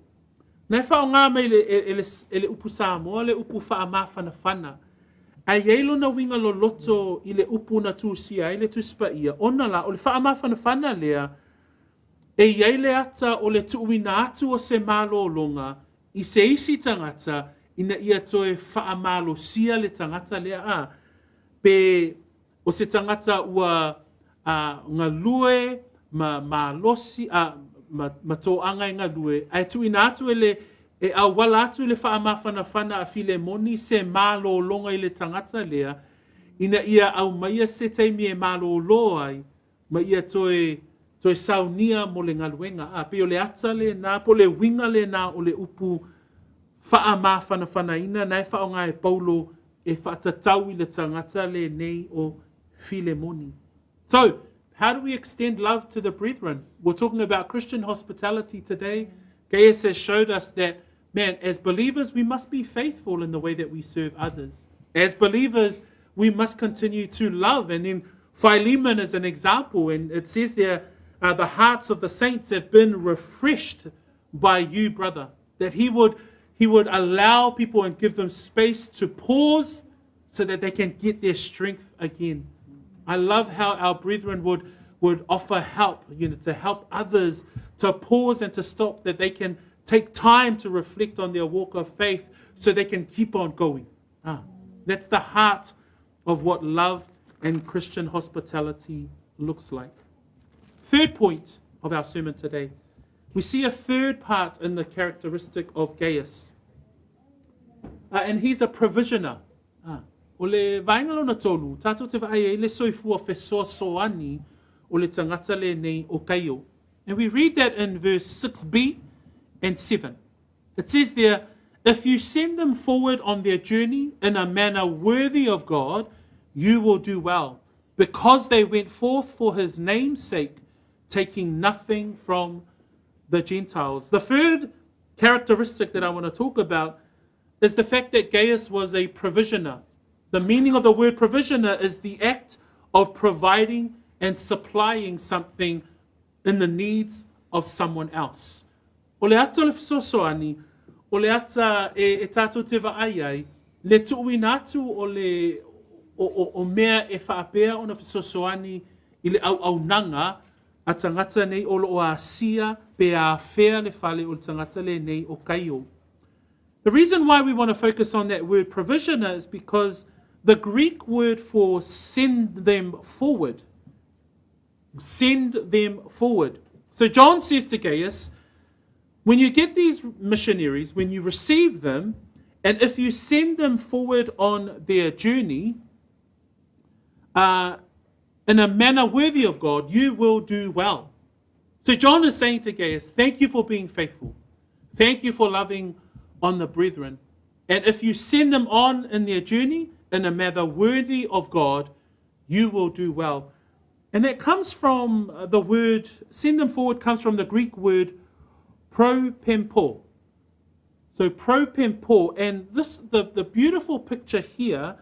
Na e faaaoga mai le, e, e, le, e le upu Samoa le upu faamafanafana, ae i ai lona uiga loloto i le upu na tusia ai le Tusi Paia, ona la, o le faamafanafana lea, e i ai le ata o le tuuina atu o se malologa i se isi tagata ina ia toe faamalosia le tagata lea, a, pe o se tagata ua a, galue ma malosi, a, ma, ma toaga e galue, ae tuuina atu e le e auala atu i le faamafanafana a Filemoni se malologa i le tagata lea, ina ia aumaia se taimi e malolo ai, ma ia toe, toe saunia mo le galuega. A, pei o le ata lena, po o le uiga lena o le upu faamafanafanaina na e faaaoga e Paulo e faatatau i le tagata lenei o Filemoni. So, how do we extend love to the brethren? We're talking about Christian hospitality today. Gaius has showed us that, man, as believers, we must be faithful in the way that we serve others. As believers, we must continue to love. And then Philemon is an example, and it says there, the hearts of the saints have been refreshed by you, brother. That he would, he would allow people and give them space to pause so that they can get their strength again. I love how our brethren would, would offer help, you know, to help others to pause and to stop, that they can take time to reflect on their walk of faith so they can keep on going. Ah, that's the heart of what love and Christian hospitality looks like. Third point of our sermon today. We see a third part in the characteristic of Gaius. And he's a provisioner. Ah, o le vaega lona tolu, tātou te vaai ai le soifua fesoasoani o le tagata lenei o Kaio. And we read that in verse 6b and 7. It says there, If you send them forward on their journey in a manner worthy of God, you will do well, because they went forth for his name's sake, taking nothing from the Gentiles. The third characteristic that I want to talk about is the fact that Gaius was a provisioner. The meaning of the word provisioner is the act of providing and supplying something in the needs of someone else. O le ata o le fesoasoani, o le ata e, e tātou te vaai ai, le tuuina atu o le o, o, o mea e faapea ona fesoasoani i le auaunaga a tagata nei o loo asia pe afea le fale o le tagata lenei o Kaio. The reason why we want to focus on that word provisioner is because the Greek word for send them forward, send them forward. So John says to Gaius, when you get these missionaries, when you receive them, and if you send them forward on their journey, in a manner worthy of God, you will do well. So John is saying to Gaius, thank you for being faithful. Thank you for loving on the brethren. And if you send them on in their journey in a manner worthy of God, you will do well. And that comes from the word, send them forward comes from the Greek word propempo. So propempo, and this the beautiful picture here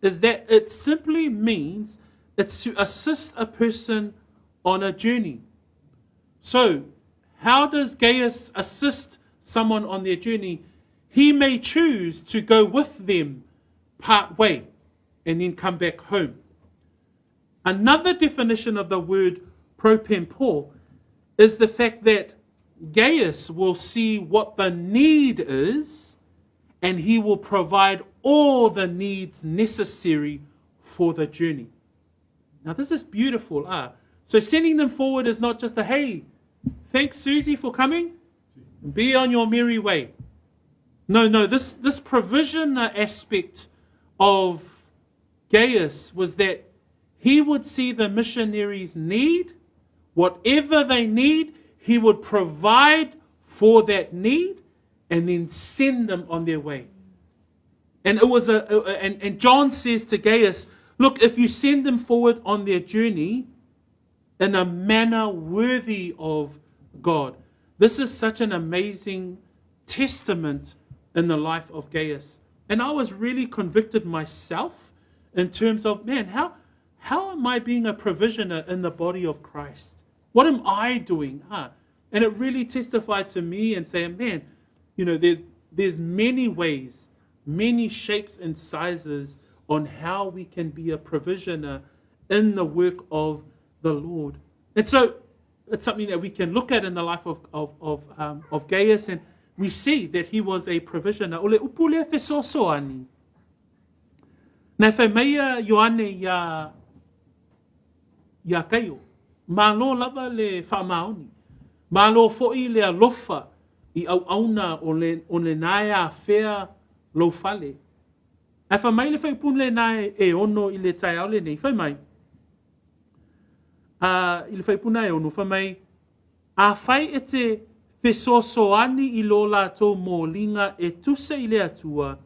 is that it simply means it's to assist a person on a journey. So, how does Gaius assist someone on their journey? He may choose to go with them part way and then come back home. Another definition of the word propempo is the fact that Gaius will see what the need is and he will provide all the needs necessary for the journey. Now, this is beautiful. Ah. So, sending them forward is not just a hey, thanks, Susie, for coming. Be on your merry way. No, no, this provision aspect of Gaius was that he would see the missionaries' need, whatever they need, he would provide for that need and then send them on their way. And it was a and John says to Gaius, look, if you send them forward on their journey in a manner worthy of God. This is such an amazing testament in the life of Gaius. And I was really convicted myself in terms of, man, how, how am I being a provisioner in the body of Christ? What am I doing? Huh? And it really testified to me and saying, man, you know, there's, there's many ways, many shapes and sizes on how we can be a provisioner in the work of the Lord. And so it's something that we can look at in the life of, of, of, um, of Gaius, and we see that he was a provisioner. O le upu lea fesoasoani. Na e fai mai a Ioane iā, iā Kaio, malo lava le faamaoni, malo foʻi le alofa i auauna o le, o lenā e afea lou fale. Ae fai mai le faaiupu lenā e ono i le taeao lenei, fai mai, a, i le faaiupu lena e ono, fai mai, Afai e te fesoasoani i lo latou moliga e tusa i le Atua,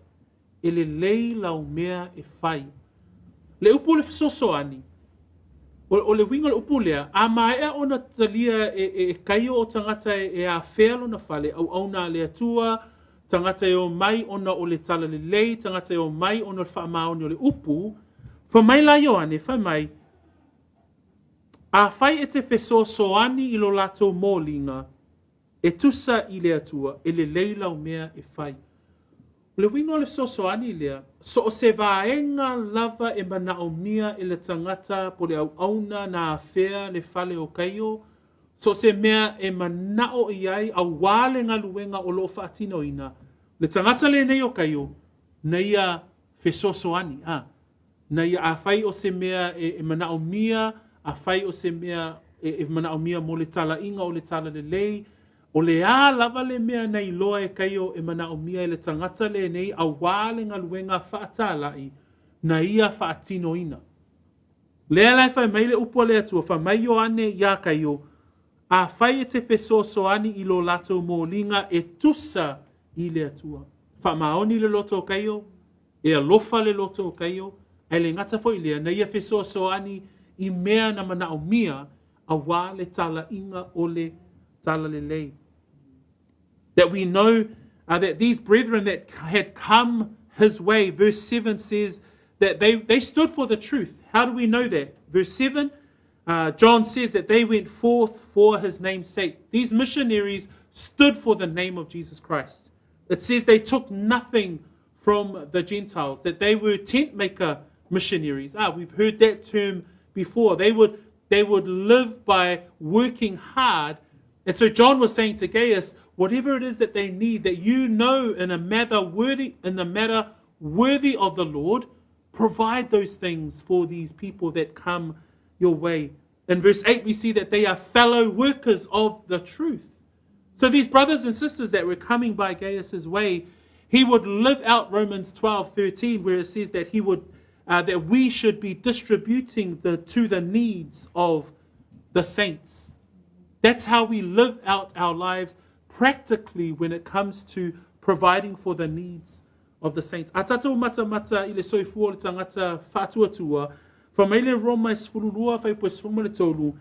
e lelei lau mea e fai. Le upu o le fesoasoani, o, o le uiga o le upu lea, a maea ona talia e, e, e kaio o tagata e, e afea lona fale, auauna a le Atua, tagata e omai ona o le talalelei, tagata e omai ona o le faamaoni o le upu, fai mai la Ioane, fai mai, Afai e te fesoasoani i lo latou moliga, e tusa i le Atua, e lelei lau mea e fai. O le uiga o le fesoasoani lea, so o se vaega lava e manaomia e le tagata po o le auauna na afea le fale o Kaio, so o se mea e manao i ai auā le galuega o lo o faatinoina, le tagata lenei o Kaio, na ia fesoasoani, a, na ia afai o se mea e, e manaomia, afai o se mea e, e manaomia mo le talaiga o le talalelei, o le a lava le mea na iloa e Kaio e manaomia e le tagata lenei auā le galuega faatalai na ia faatinoina. Lea la e fai mai le upu a le Atua, fai mai Ioane iā Kaio, Afai e te fesoasoani i lo latou moliga e tusa i le Atua. Faamaoni le loto o Kaio, e alofa le loto o Kaio, ae le gata foi i lea, na ia fesoasoani i mea na manaomia auā le talaiga o le talalelei. That we know uh, that these brethren that had come his way, verse 7 says that they, they stood for the truth. How do we know that? Verse 7, uh, John says that they went forth for his name's sake. These missionaries stood for the name of Jesus Christ. It says they took nothing from the Gentiles, that they were tent maker missionaries. Ah, we've heard that term before. They would, they would live by working hard. And so John was saying to Gaius, whatever it is that they need, that you know in a matter worthy, in the matter worthy of the Lord, provide those things for these people that come your way. In verse 8, we see that they are fellow workers of the truth. So these brothers and sisters that were coming by Gaius's way, he would live out Romans 12, 13, where it says that he would uh, that we should be distributing the, to the needs of the saints. That's how we live out our lives practically when it comes to providing for the needs of the saints. A tatou matamata i le soifua o le tagata faatuatua, fai mai le Roma e 12 fuaiupu e 13,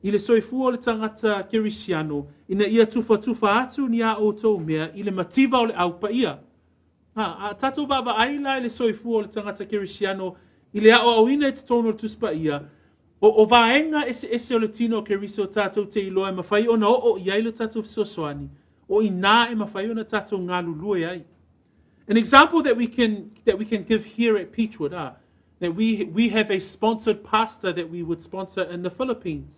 i le soifua o le tagata Kerisiano, ina ia tufatufa atu ni a outou mea i le mativa o le Au Paia. A, a tatou vaavaai la i le soifua o le tagata Kerisiano i le aoaoina i totonu o le Tusi Paia, o, o vaega eseese o le tino o Keriso tatou te iloa e mafai ona oo i ai le tatou fesoasoani, o inā e mafai ona tatou galulue ai. An example that we can, that we can give here at Peachwood are that we, we have a sponsored pastor that we would sponsor in the Philippines.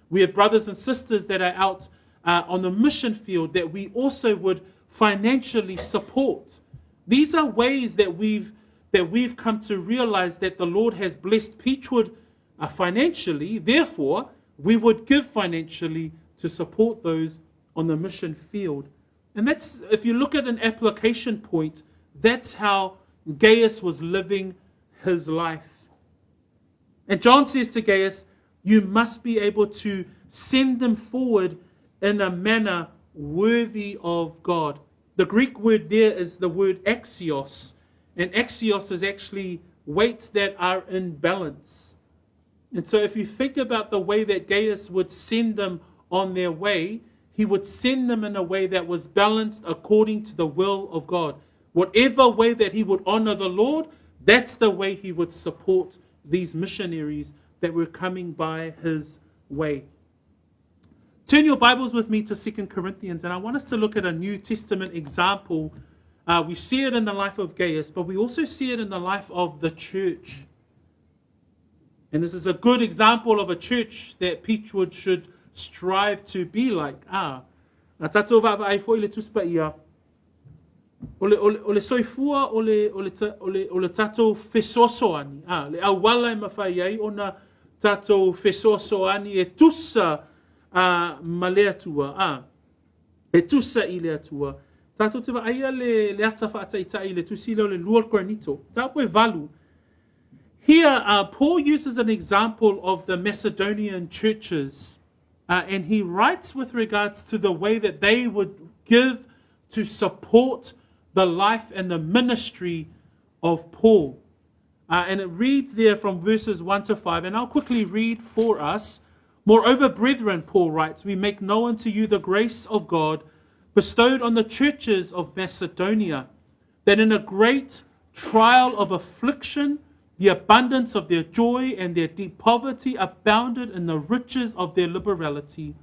We have brothers and sisters that are out uh, on the mission field that we also would financially support. These are ways that we've, that we've come to realize that the Lord has blessed Peachwood uh, financially. Therefore, we would give financially to support those on the mission field. And that's, if you look at an application point, that's how Gaius was living his life. And John says to Gaius, you must be able to send them forward in a manner worthy of God. The Greek word there is the word axios, and axios is actually weights that are in balance. And so if you think about the way that Gaius would send them on their way, he would send them in a way that was balanced according to the will of God. Whatever way that he would honor the Lord, that's the way he would support these missionaries that were coming by his way. Turn your Bibles with me to 2 Corinthians, and I want us to look at a New Testament example. We see it in the life of Gaius, but we also see it in the life of the church. And this is a good example of a church that Peachwood should strive to be like. Ah, na tātou vaavaai foi le Tusi Paia, o le, o le, o le soifua o le, o le, o le, o le tātou fesoasoani, ah, le auala e mawhai ai ona tātou fesoasoani e tusa ah, ma le Atua, ah, e tusa i le Atua. Tātou te vaaia le, le ata whaataitai le tusi leo le lua Korinito. Tāpo e valu. Here, Paul uses an example of the Macedonian churches, and he writes with regards to the way that they would give to support the life and the ministry of Paul. And it reads there from verses 1 to 5, and I'll quickly read for us. Moreover, brethren, Paul writes, we make known to you the grace of God bestowed on the churches of Macedonia, that in a great trial of affliction, the abundance of their joy and their deep poverty abounded in the riches of their liberality.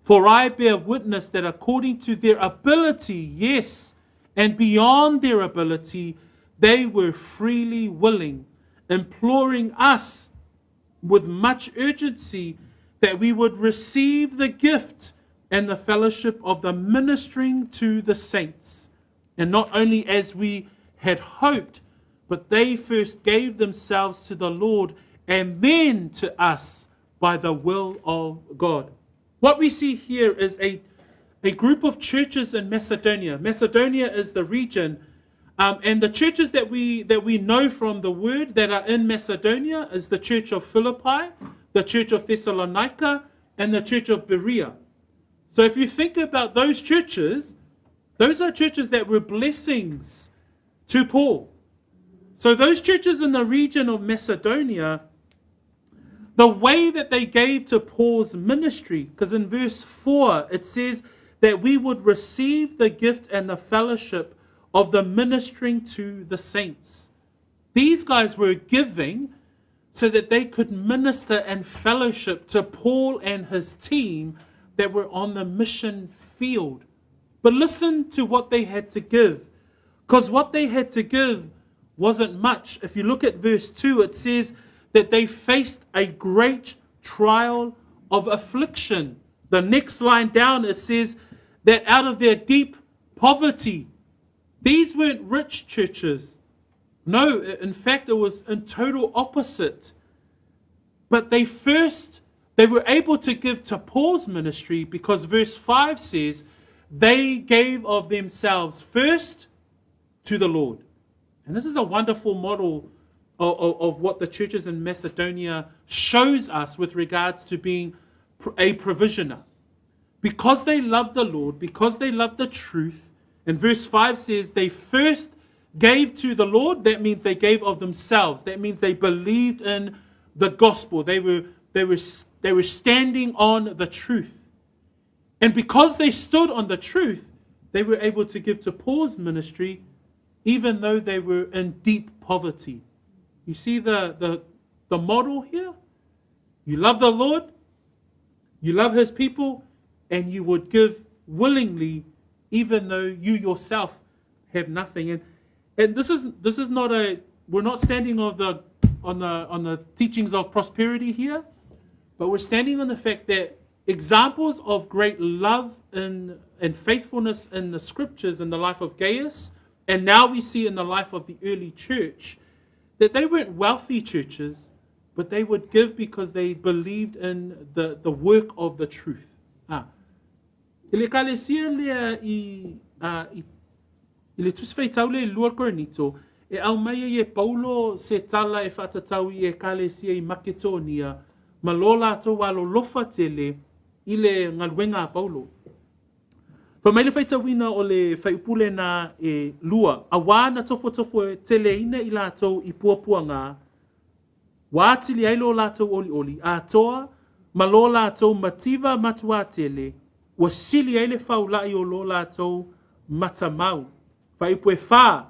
For I bear witness that according to their ability, yes, and beyond their ability, they were freely willing, imploring us with much urgency that we would receive the gift and the fellowship of the ministering to the saints. And not only as we had hoped, but they first gave themselves to the Lord and then to us by the will of God. What we see here is a, a group of churches in Macedonia. Macedonia is the region, and the churches that we, that we know from the word that are in Macedonia is the church of Philippi, the church of Thessalonica, and the church of Berea. So if you think about those churches, those are churches that were blessings to Paul. So those churches in the region of Macedonia, the way that they gave to Paul's ministry, because in verse 4 it says that we would receive the gift and the fellowship of the ministering to the saints. These guys were giving so that they could minister and fellowship to Paul and his team that were on the mission field. But listen to what they had to give, because what they had to give wasn't much. If you look at verse 2, it says that they faced a great trial of affliction. The next line down, it says that out of their deep poverty, these weren't rich churches. No, in fact, it was in total opposite. But they first, they were able to give to Paul's ministry because verse 5 says, they gave of themselves first to the Lord. And this is a wonderful model of, of, of what the churches in Macedonia shows us with regards to being a provisioner. Because they loved the Lord, because they loved the truth, and verse 5 says they first gave to the Lord, that means they gave of themselves. That means they believed in the gospel. They were, they were, they were standing on the truth. And because they stood on the truth, they were able to give to Paul's ministry, even though they were in deep poverty. You see the, the, the model here? You love the Lord, you love his people, and you would give willingly, even though you yourself have nothing. And, and this is this is not a we're not standing on the on the on the teachings of prosperity here, but we're standing on the fact that examples of great love and, and faithfulness in the scriptures in the life of Gaius, and now we see in the life of the early church, that they weren't wealthy churches, but they would give because they believed in the, the work of the truth. Ah. I le ekalesia lea i, uh, i, i le Tusi Faitau lea i lua Korinito, e aumai ai e Paulo se tala e faatatau i ekalesia i Maketonia ma lo latou alolofa tele i le galuega a Paulo. Fai mai le faitauina o le fuaiupu lenā e lua, auā na tofotofoteleina i latou i puapuagā, ua atili ai lo latou olioli, atoa ma lo latou mativa matuā tele, Ua sili ai le faula'i o lo latou matamau. Fuaiupu e 4,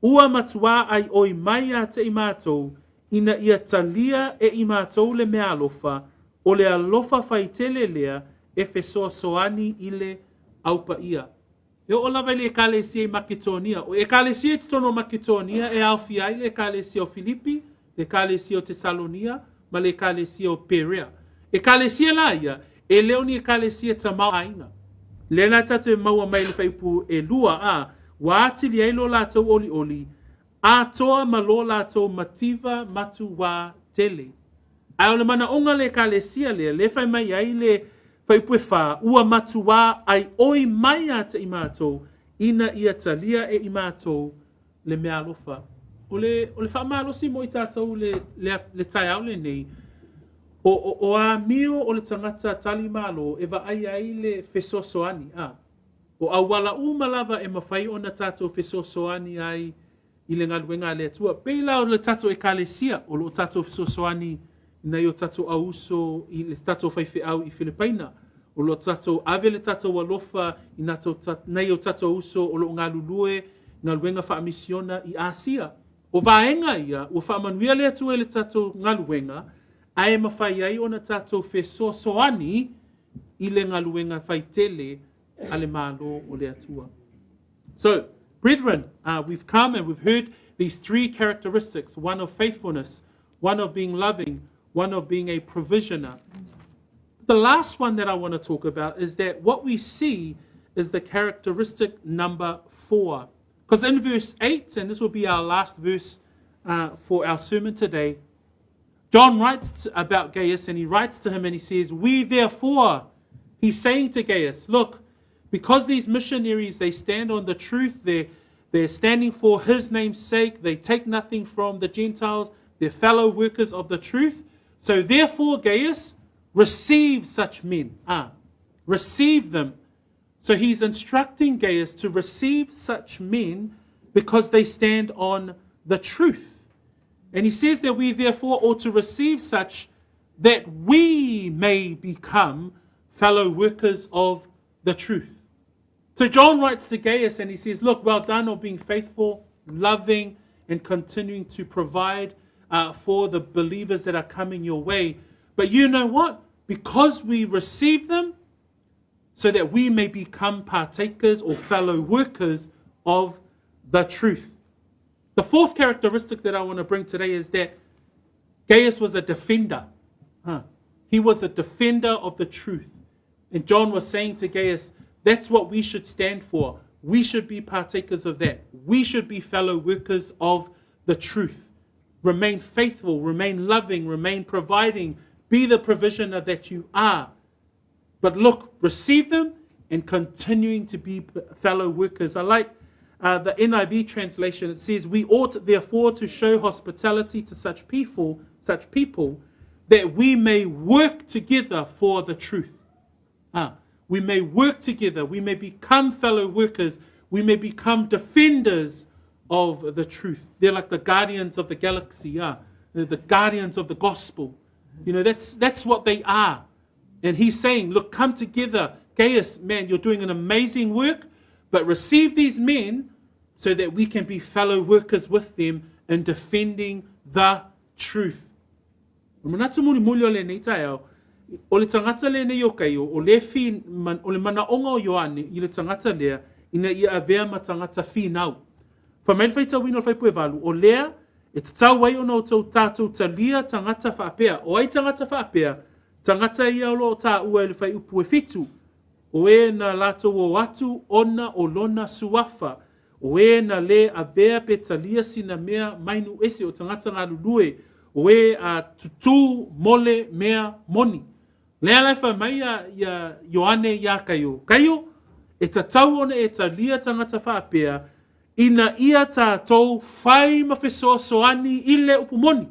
Ua matuā ʻaiʻoi mai ia te i matou, ina ia talia e i matou le meaalofa, o le alofa faitele lea e fesoasoani i le Au Paia. E oo lava i le Ekalesia i Maketonia. O Ekalesia i totonu o Maketonia e aofia ai le Ekalesia o Filipi, le Ekalesia o Tesalonia, ma le Ekalesia o Perea. Ekalesia la ia, e le o ni Ekalesia tamaoaiga. Lea la tatou e maua mai i le fuaiupu e 2 a, ua atili ai lo latou olioli, atoa ma lo latou mativa matuā tele. Ae o le manaoga o le Ekalesia lea, lea e fai mai ai le fuaiupu e 4, ua matuā ʻaiʻoi mai ia te i matou, ina ia talia e i matou le meaalofa. O le, o le faamalosi mo i tatou le, le, le taeao lenei, o, o, o amio o le tagata tali malo e vaaia ai le fesoasoani, a. O auala uma lava e mafai ona tatou fesoasoani ai i le galuega a le Atua. Pei la o le tatou Ekalesia, o lo o tatou fesoasoani i nai o tatou auuso i le tatou faifeau i Filipaina. O lo o tatou ave le tatou alofa i nai o tatou uso o lo o galulue galuega faamisiona i Asia. O vaega ia, ua faamanuia le Atua i le tatou galuega, ae mafai ai ona tatou fesoasoani i le galuega faitele a le Malo o le Atua. So, brethren, we've come and we've heard these three characteristics, one of faithfulness, one of being loving, one of being a provisioner. The last one that I want to talk about is that what we see is the characteristic number 4. Because in verse 8, and this will be our last verse for our sermon today, John writes about Gaius and he writes to him and he says, We therefore, he's saying to Gaius, look, because these missionaries, they stand on the truth, they're standing for his name's sake, they take nothing from the Gentiles, they're fellow workers of the truth. So therefore, Gaius, receive such men. Receive them. So he's instructing Gaius to receive such men because they stand on the truth. And he says that we therefore ought to receive such that we may become fellow workers of the truth. So John writes to Gaius and he says, look, well done on being faithful, loving, and continuing to provide for the believers that are coming your way. But you know what? Because we receive them, so that we may become partakers or fellow workers of the truth. The fourth characteristic that I want to bring today is that Gaius was a defender. He was a defender of the truth. And John was saying to Gaius, that's what we should stand for. We should be partakers of that. We should be fellow workers of the truth. Remain faithful, remain loving, remain providing. Be the provisioner that you are. But look, receive them and continuing to be fellow workers. I like the NIV translation. It says, we ought therefore to show hospitality to such people, that we may work together for the truth. We may work together. We may become fellow workers. We may become defenders of the truth. They're like the guardians of the galaxy. They're the guardians of the gospel. You know, that's what they are. And he's saying, look, come together. Gaius, man, you're doing an amazing work, but receive these men so that we can be fellow workers with them in defending the truth. O manatu muli muli o lenei taeao, o le tagata lenei o Kaio, o le fi, man, o le manaoga o Ioane i le tagata lea, ina ia avea ma tagata finau. Fai mai le faitauina o le fuaiupu e 8, o lea e tatau ai ona outou tatou talia tagata faapea. O ai tagata faapea? Tagata ia o lo o taua i le fuaiupu e 7, o e na latou o atu ona o lona suafa, o e na lē avea pe talia sina mea mai nuu ese o tagata galulue, o e a tutū mo le mea moni. Lea la e fai mai ia Ioane iā Kaio, Kaio, e tatau ona e talia tagata faapea, ina ia tatou fai ma fesoasoani i le upu moni.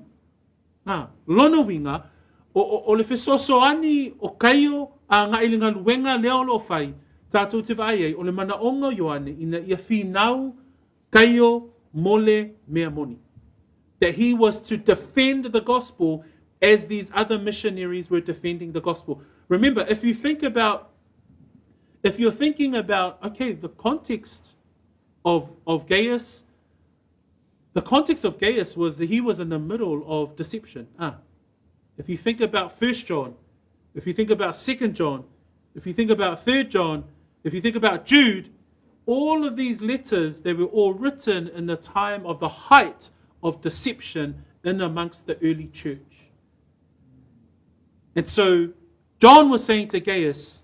Ā, lona uiga, o, o, o le fesoasoani o Kaio agai i le galuega lea o lo o fai, tatou te vaai ai, o le manaoga o Ioane ina ia finau Kaio mo le mea moni. That he was to defend the gospel as these other missionaries were defending the gospel. Remember, if you think about If you're thinking about, okay, the context of, of Gaius, the context of Gaius was that he was in the middle of deception. Ah, if you think about First John, if you think about Second John, if you think about Third John, if you think about Jude, all of these letters, they were all written in the time of the height of deception in amongst the early church. And so John was saying to Gaius,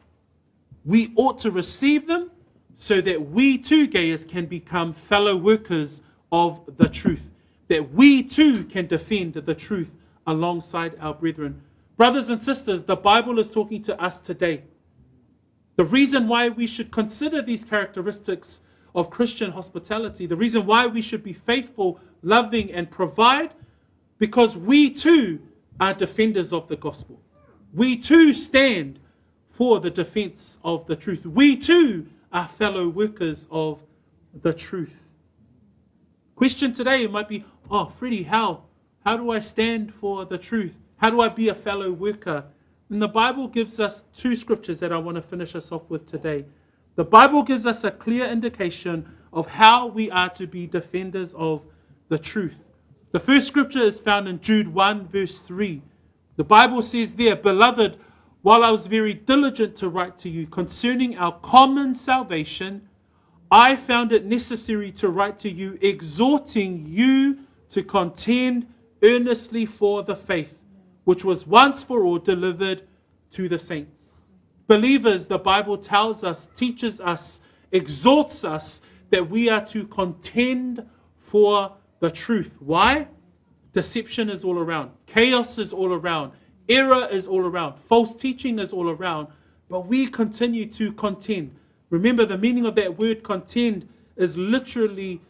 we ought to receive them so that we too, Gaius, can become fellow workers of the truth, that we too can defend the truth alongside our brethren. Brothers and sisters, the Bible is talking to us today. The reason why we should consider these characteristics of Christian hospitality, the reason why we should be faithful, loving, and provide, because we too are defenders of the gospel. We too stand for the defense of the truth. We too are fellow workers of the truth. Question today might be, oh, Freddie, how? How do I stand for the truth? How do I be a fellow worker? And the Bible gives us two scriptures that I want to finish us off with today. The Bible gives us a clear indication of how we are to be defenders of the truth. The first scripture is found in Jude 1, verse 3. The Bible says there, Beloved, while I was very diligent to write to you concerning our common salvation, I found it necessary to write to you, exhorting you to contend earnestly for the faith, which was once for all delivered to the saints. Believers, the Bible tells us, teaches us, exhorts us that we are to contend for the truth. Why? Deception is all around, chaos is all around, error is all around, false teaching is all around, but we continue to contend. Remember, the meaning of that word contend is literally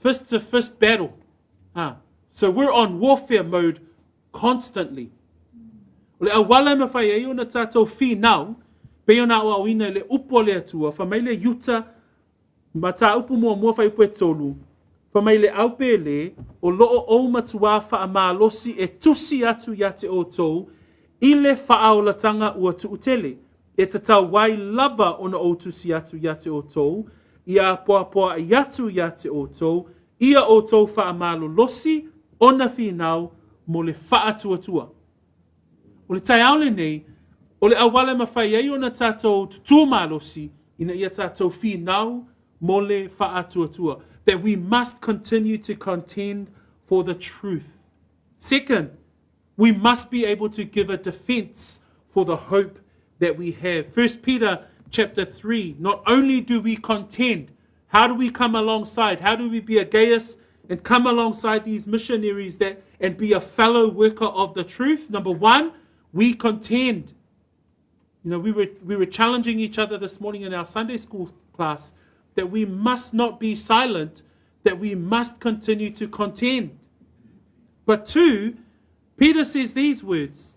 fist to fist battle. Ah, so we're on warfare mode constantly. O le auala e mawhai ai ona tātou whinau, pei ona au ina le upo le atua, wha mai le iuta, ma tā upu mua mua whai upu e tolu, wha mai le aupele, o loo o matua wha malosi e tusi atu ia te o tau, i le whaaolatanga ua tuutele. E tatau wai lava ona o tusi atu ia te o tau, ia poa poa i atu ia te o tau, ia o tau wha malolosi, ona whinau, mo le whaatuatua. O le taeao lenei, o le auala e mafai ai ona tātou tutū malosi, ina ia tātou whinau mo le whaatuatua. That we must continue to contend for the truth. Second, we must be able to give a defense for the hope that we have. 1 Peter chapter 3, not only do we contend, how do we come alongside? How do we be a Gaius and come alongside these missionaries that and be a fellow worker of the truth? Number one, we contend. You know, we were, we were challenging each other this morning in our Sunday school class that we must not be silent, that we must continue to contend. But two, Peter says these words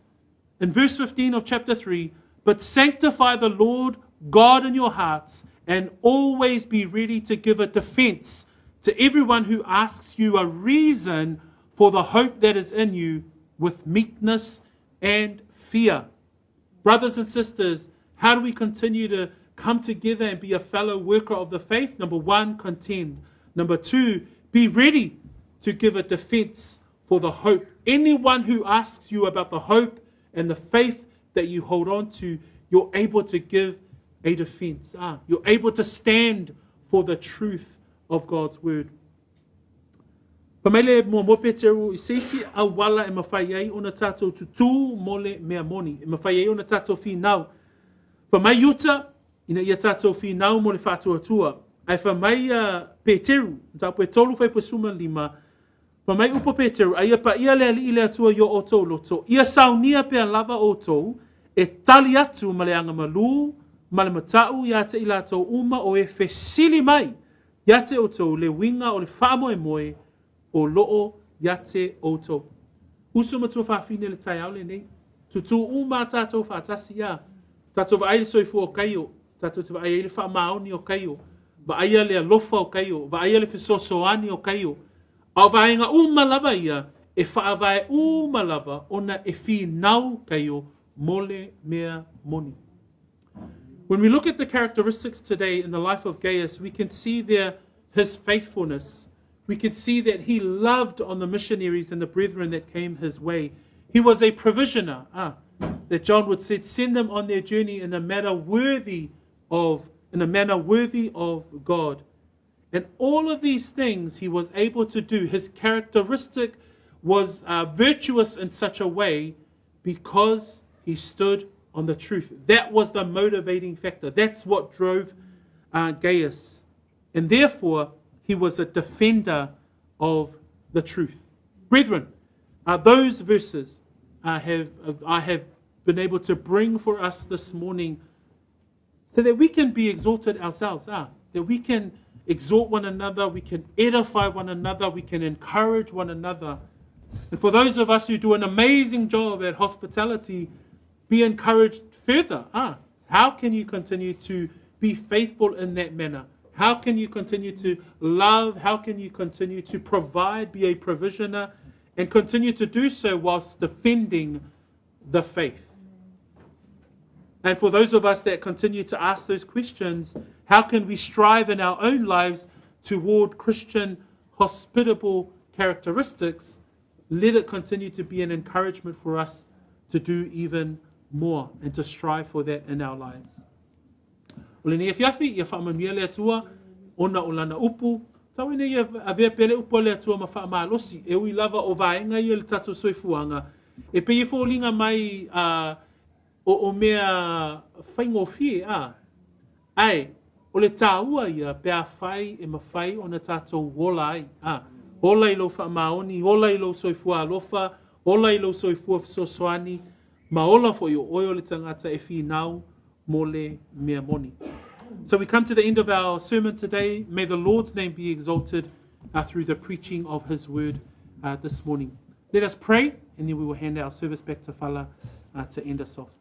in verse 15 of chapter 3 But sanctify the Lord God in your hearts, and always be ready to give a defense to everyone who asks you a reason for the hope that is in you with meekness and fear. Brothers and sisters, how do we continue to come together and be a fellow worker of the faith? Number one, contend. Number two, be ready to give a defense for the hope. Anyone who asks you about the hope and the faith that you hold on to, you're able to give a defense. Ah, you're able to stand for the truth of God's word. Pa mai le mua mo Peteru, i seisi auala e mawhai ai ona tātou tutū mo le mea moni, e mawhai ai ona tātou whinau. Pa mai iuta, ina ia tātou whinau mo le whātuatua, ai wha mai a Peteru, tāpu e tolu whai suma lima, pa mai upo Peteru, ai pa ia le ali i le atua i o o loto, ia saunia pe lava o tou, e tali atu ma le anga malu, ma le matau ia te i lātou uma o e fesili mai, ia te o tou le winga o le whaamoe moe, o loo ia te outou. Uso matua whawhine le tai aule nei. Tutu uma tātou whaatasi ia. Tātou wa aile soifua o kaio. Tātou te wa aile wha maoni o kaio. Wa aia le alofa o kaio. Wa aia le fesoasoani o kaio. Au vaenga uma lava ia, e whaavae uma lava ona e whinau kaio mole mea moni. When we look at the characteristics today in the life of Gaius, we can see there his faithfulness. We can see that he loved on the missionaries and the brethren that came his way. He was a provisioner, ah, that John would say, send them on their journey in a manner worthy of, in a manner worthy of God. And all of these things he was able to do. His characteristic was virtuous in such a way because he stood on the truth. That was the motivating factor. That's what drove Gaius. And therefore, he was a defender of the truth. Brethren, those verses I have been able to bring for us this morning so that we can be exalted ourselves, that we can exhort one another, we can edify one another, we can encourage one another. And for those of us who do an amazing job at hospitality, be encouraged further. How can you continue to be faithful in that manner? How can you continue to love? How can you continue to provide, be a provisioner, and continue to do so whilst defending the faith? And for those of us that continue to ask those questions, how can we strive in our own lives toward Christian hospitable characteristics? Let it continue to be an encouragement for us to do even more and to strive for that in our lives. O lenei afiafi, ia faamanuia le Atua, ona o lana upu, tau ina ia avea pea le upu a le Atua ma faamalosi, e ui lava o vaega ia o le tatou soifuaga, e pei e foliga mai a o, o mea faigofie a. Ae, o le tāua ia pe afai e mafai ona tatou ola ai, a. Ola i lou faamaoni, ola i lou soifua alofa, ola i lou soifua fesoasoani, ma ola foi o oe o le tagata e finau mo le mea moni. So we come to the end of our sermon today. May the Lord's name be exalted through the preaching of his word this morning. Let us pray, and then we will hand our service back to Fala to end us off.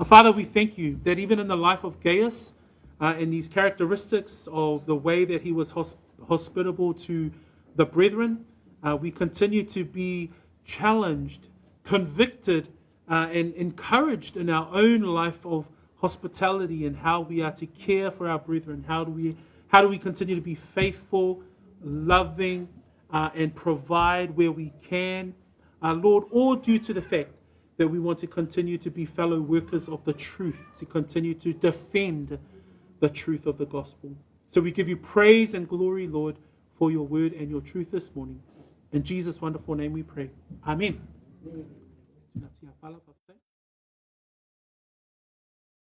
Father, we thank you that even in the life of Gaius, and these characteristics of the way that he was hospitable to the brethren, we continue to be challenged, convicted, and encouraged in our own life of hospitality and how we are to care for our brethren. How do we continue to be faithful, loving, and provide where we can? Lord, all due to the fact that we want to continue to be fellow workers of the truth, to continue to defend the truth of the gospel. So we give you praise and glory, Lord, for your word and your truth this morning. In Jesus' wonderful name we pray. Amen. Amen.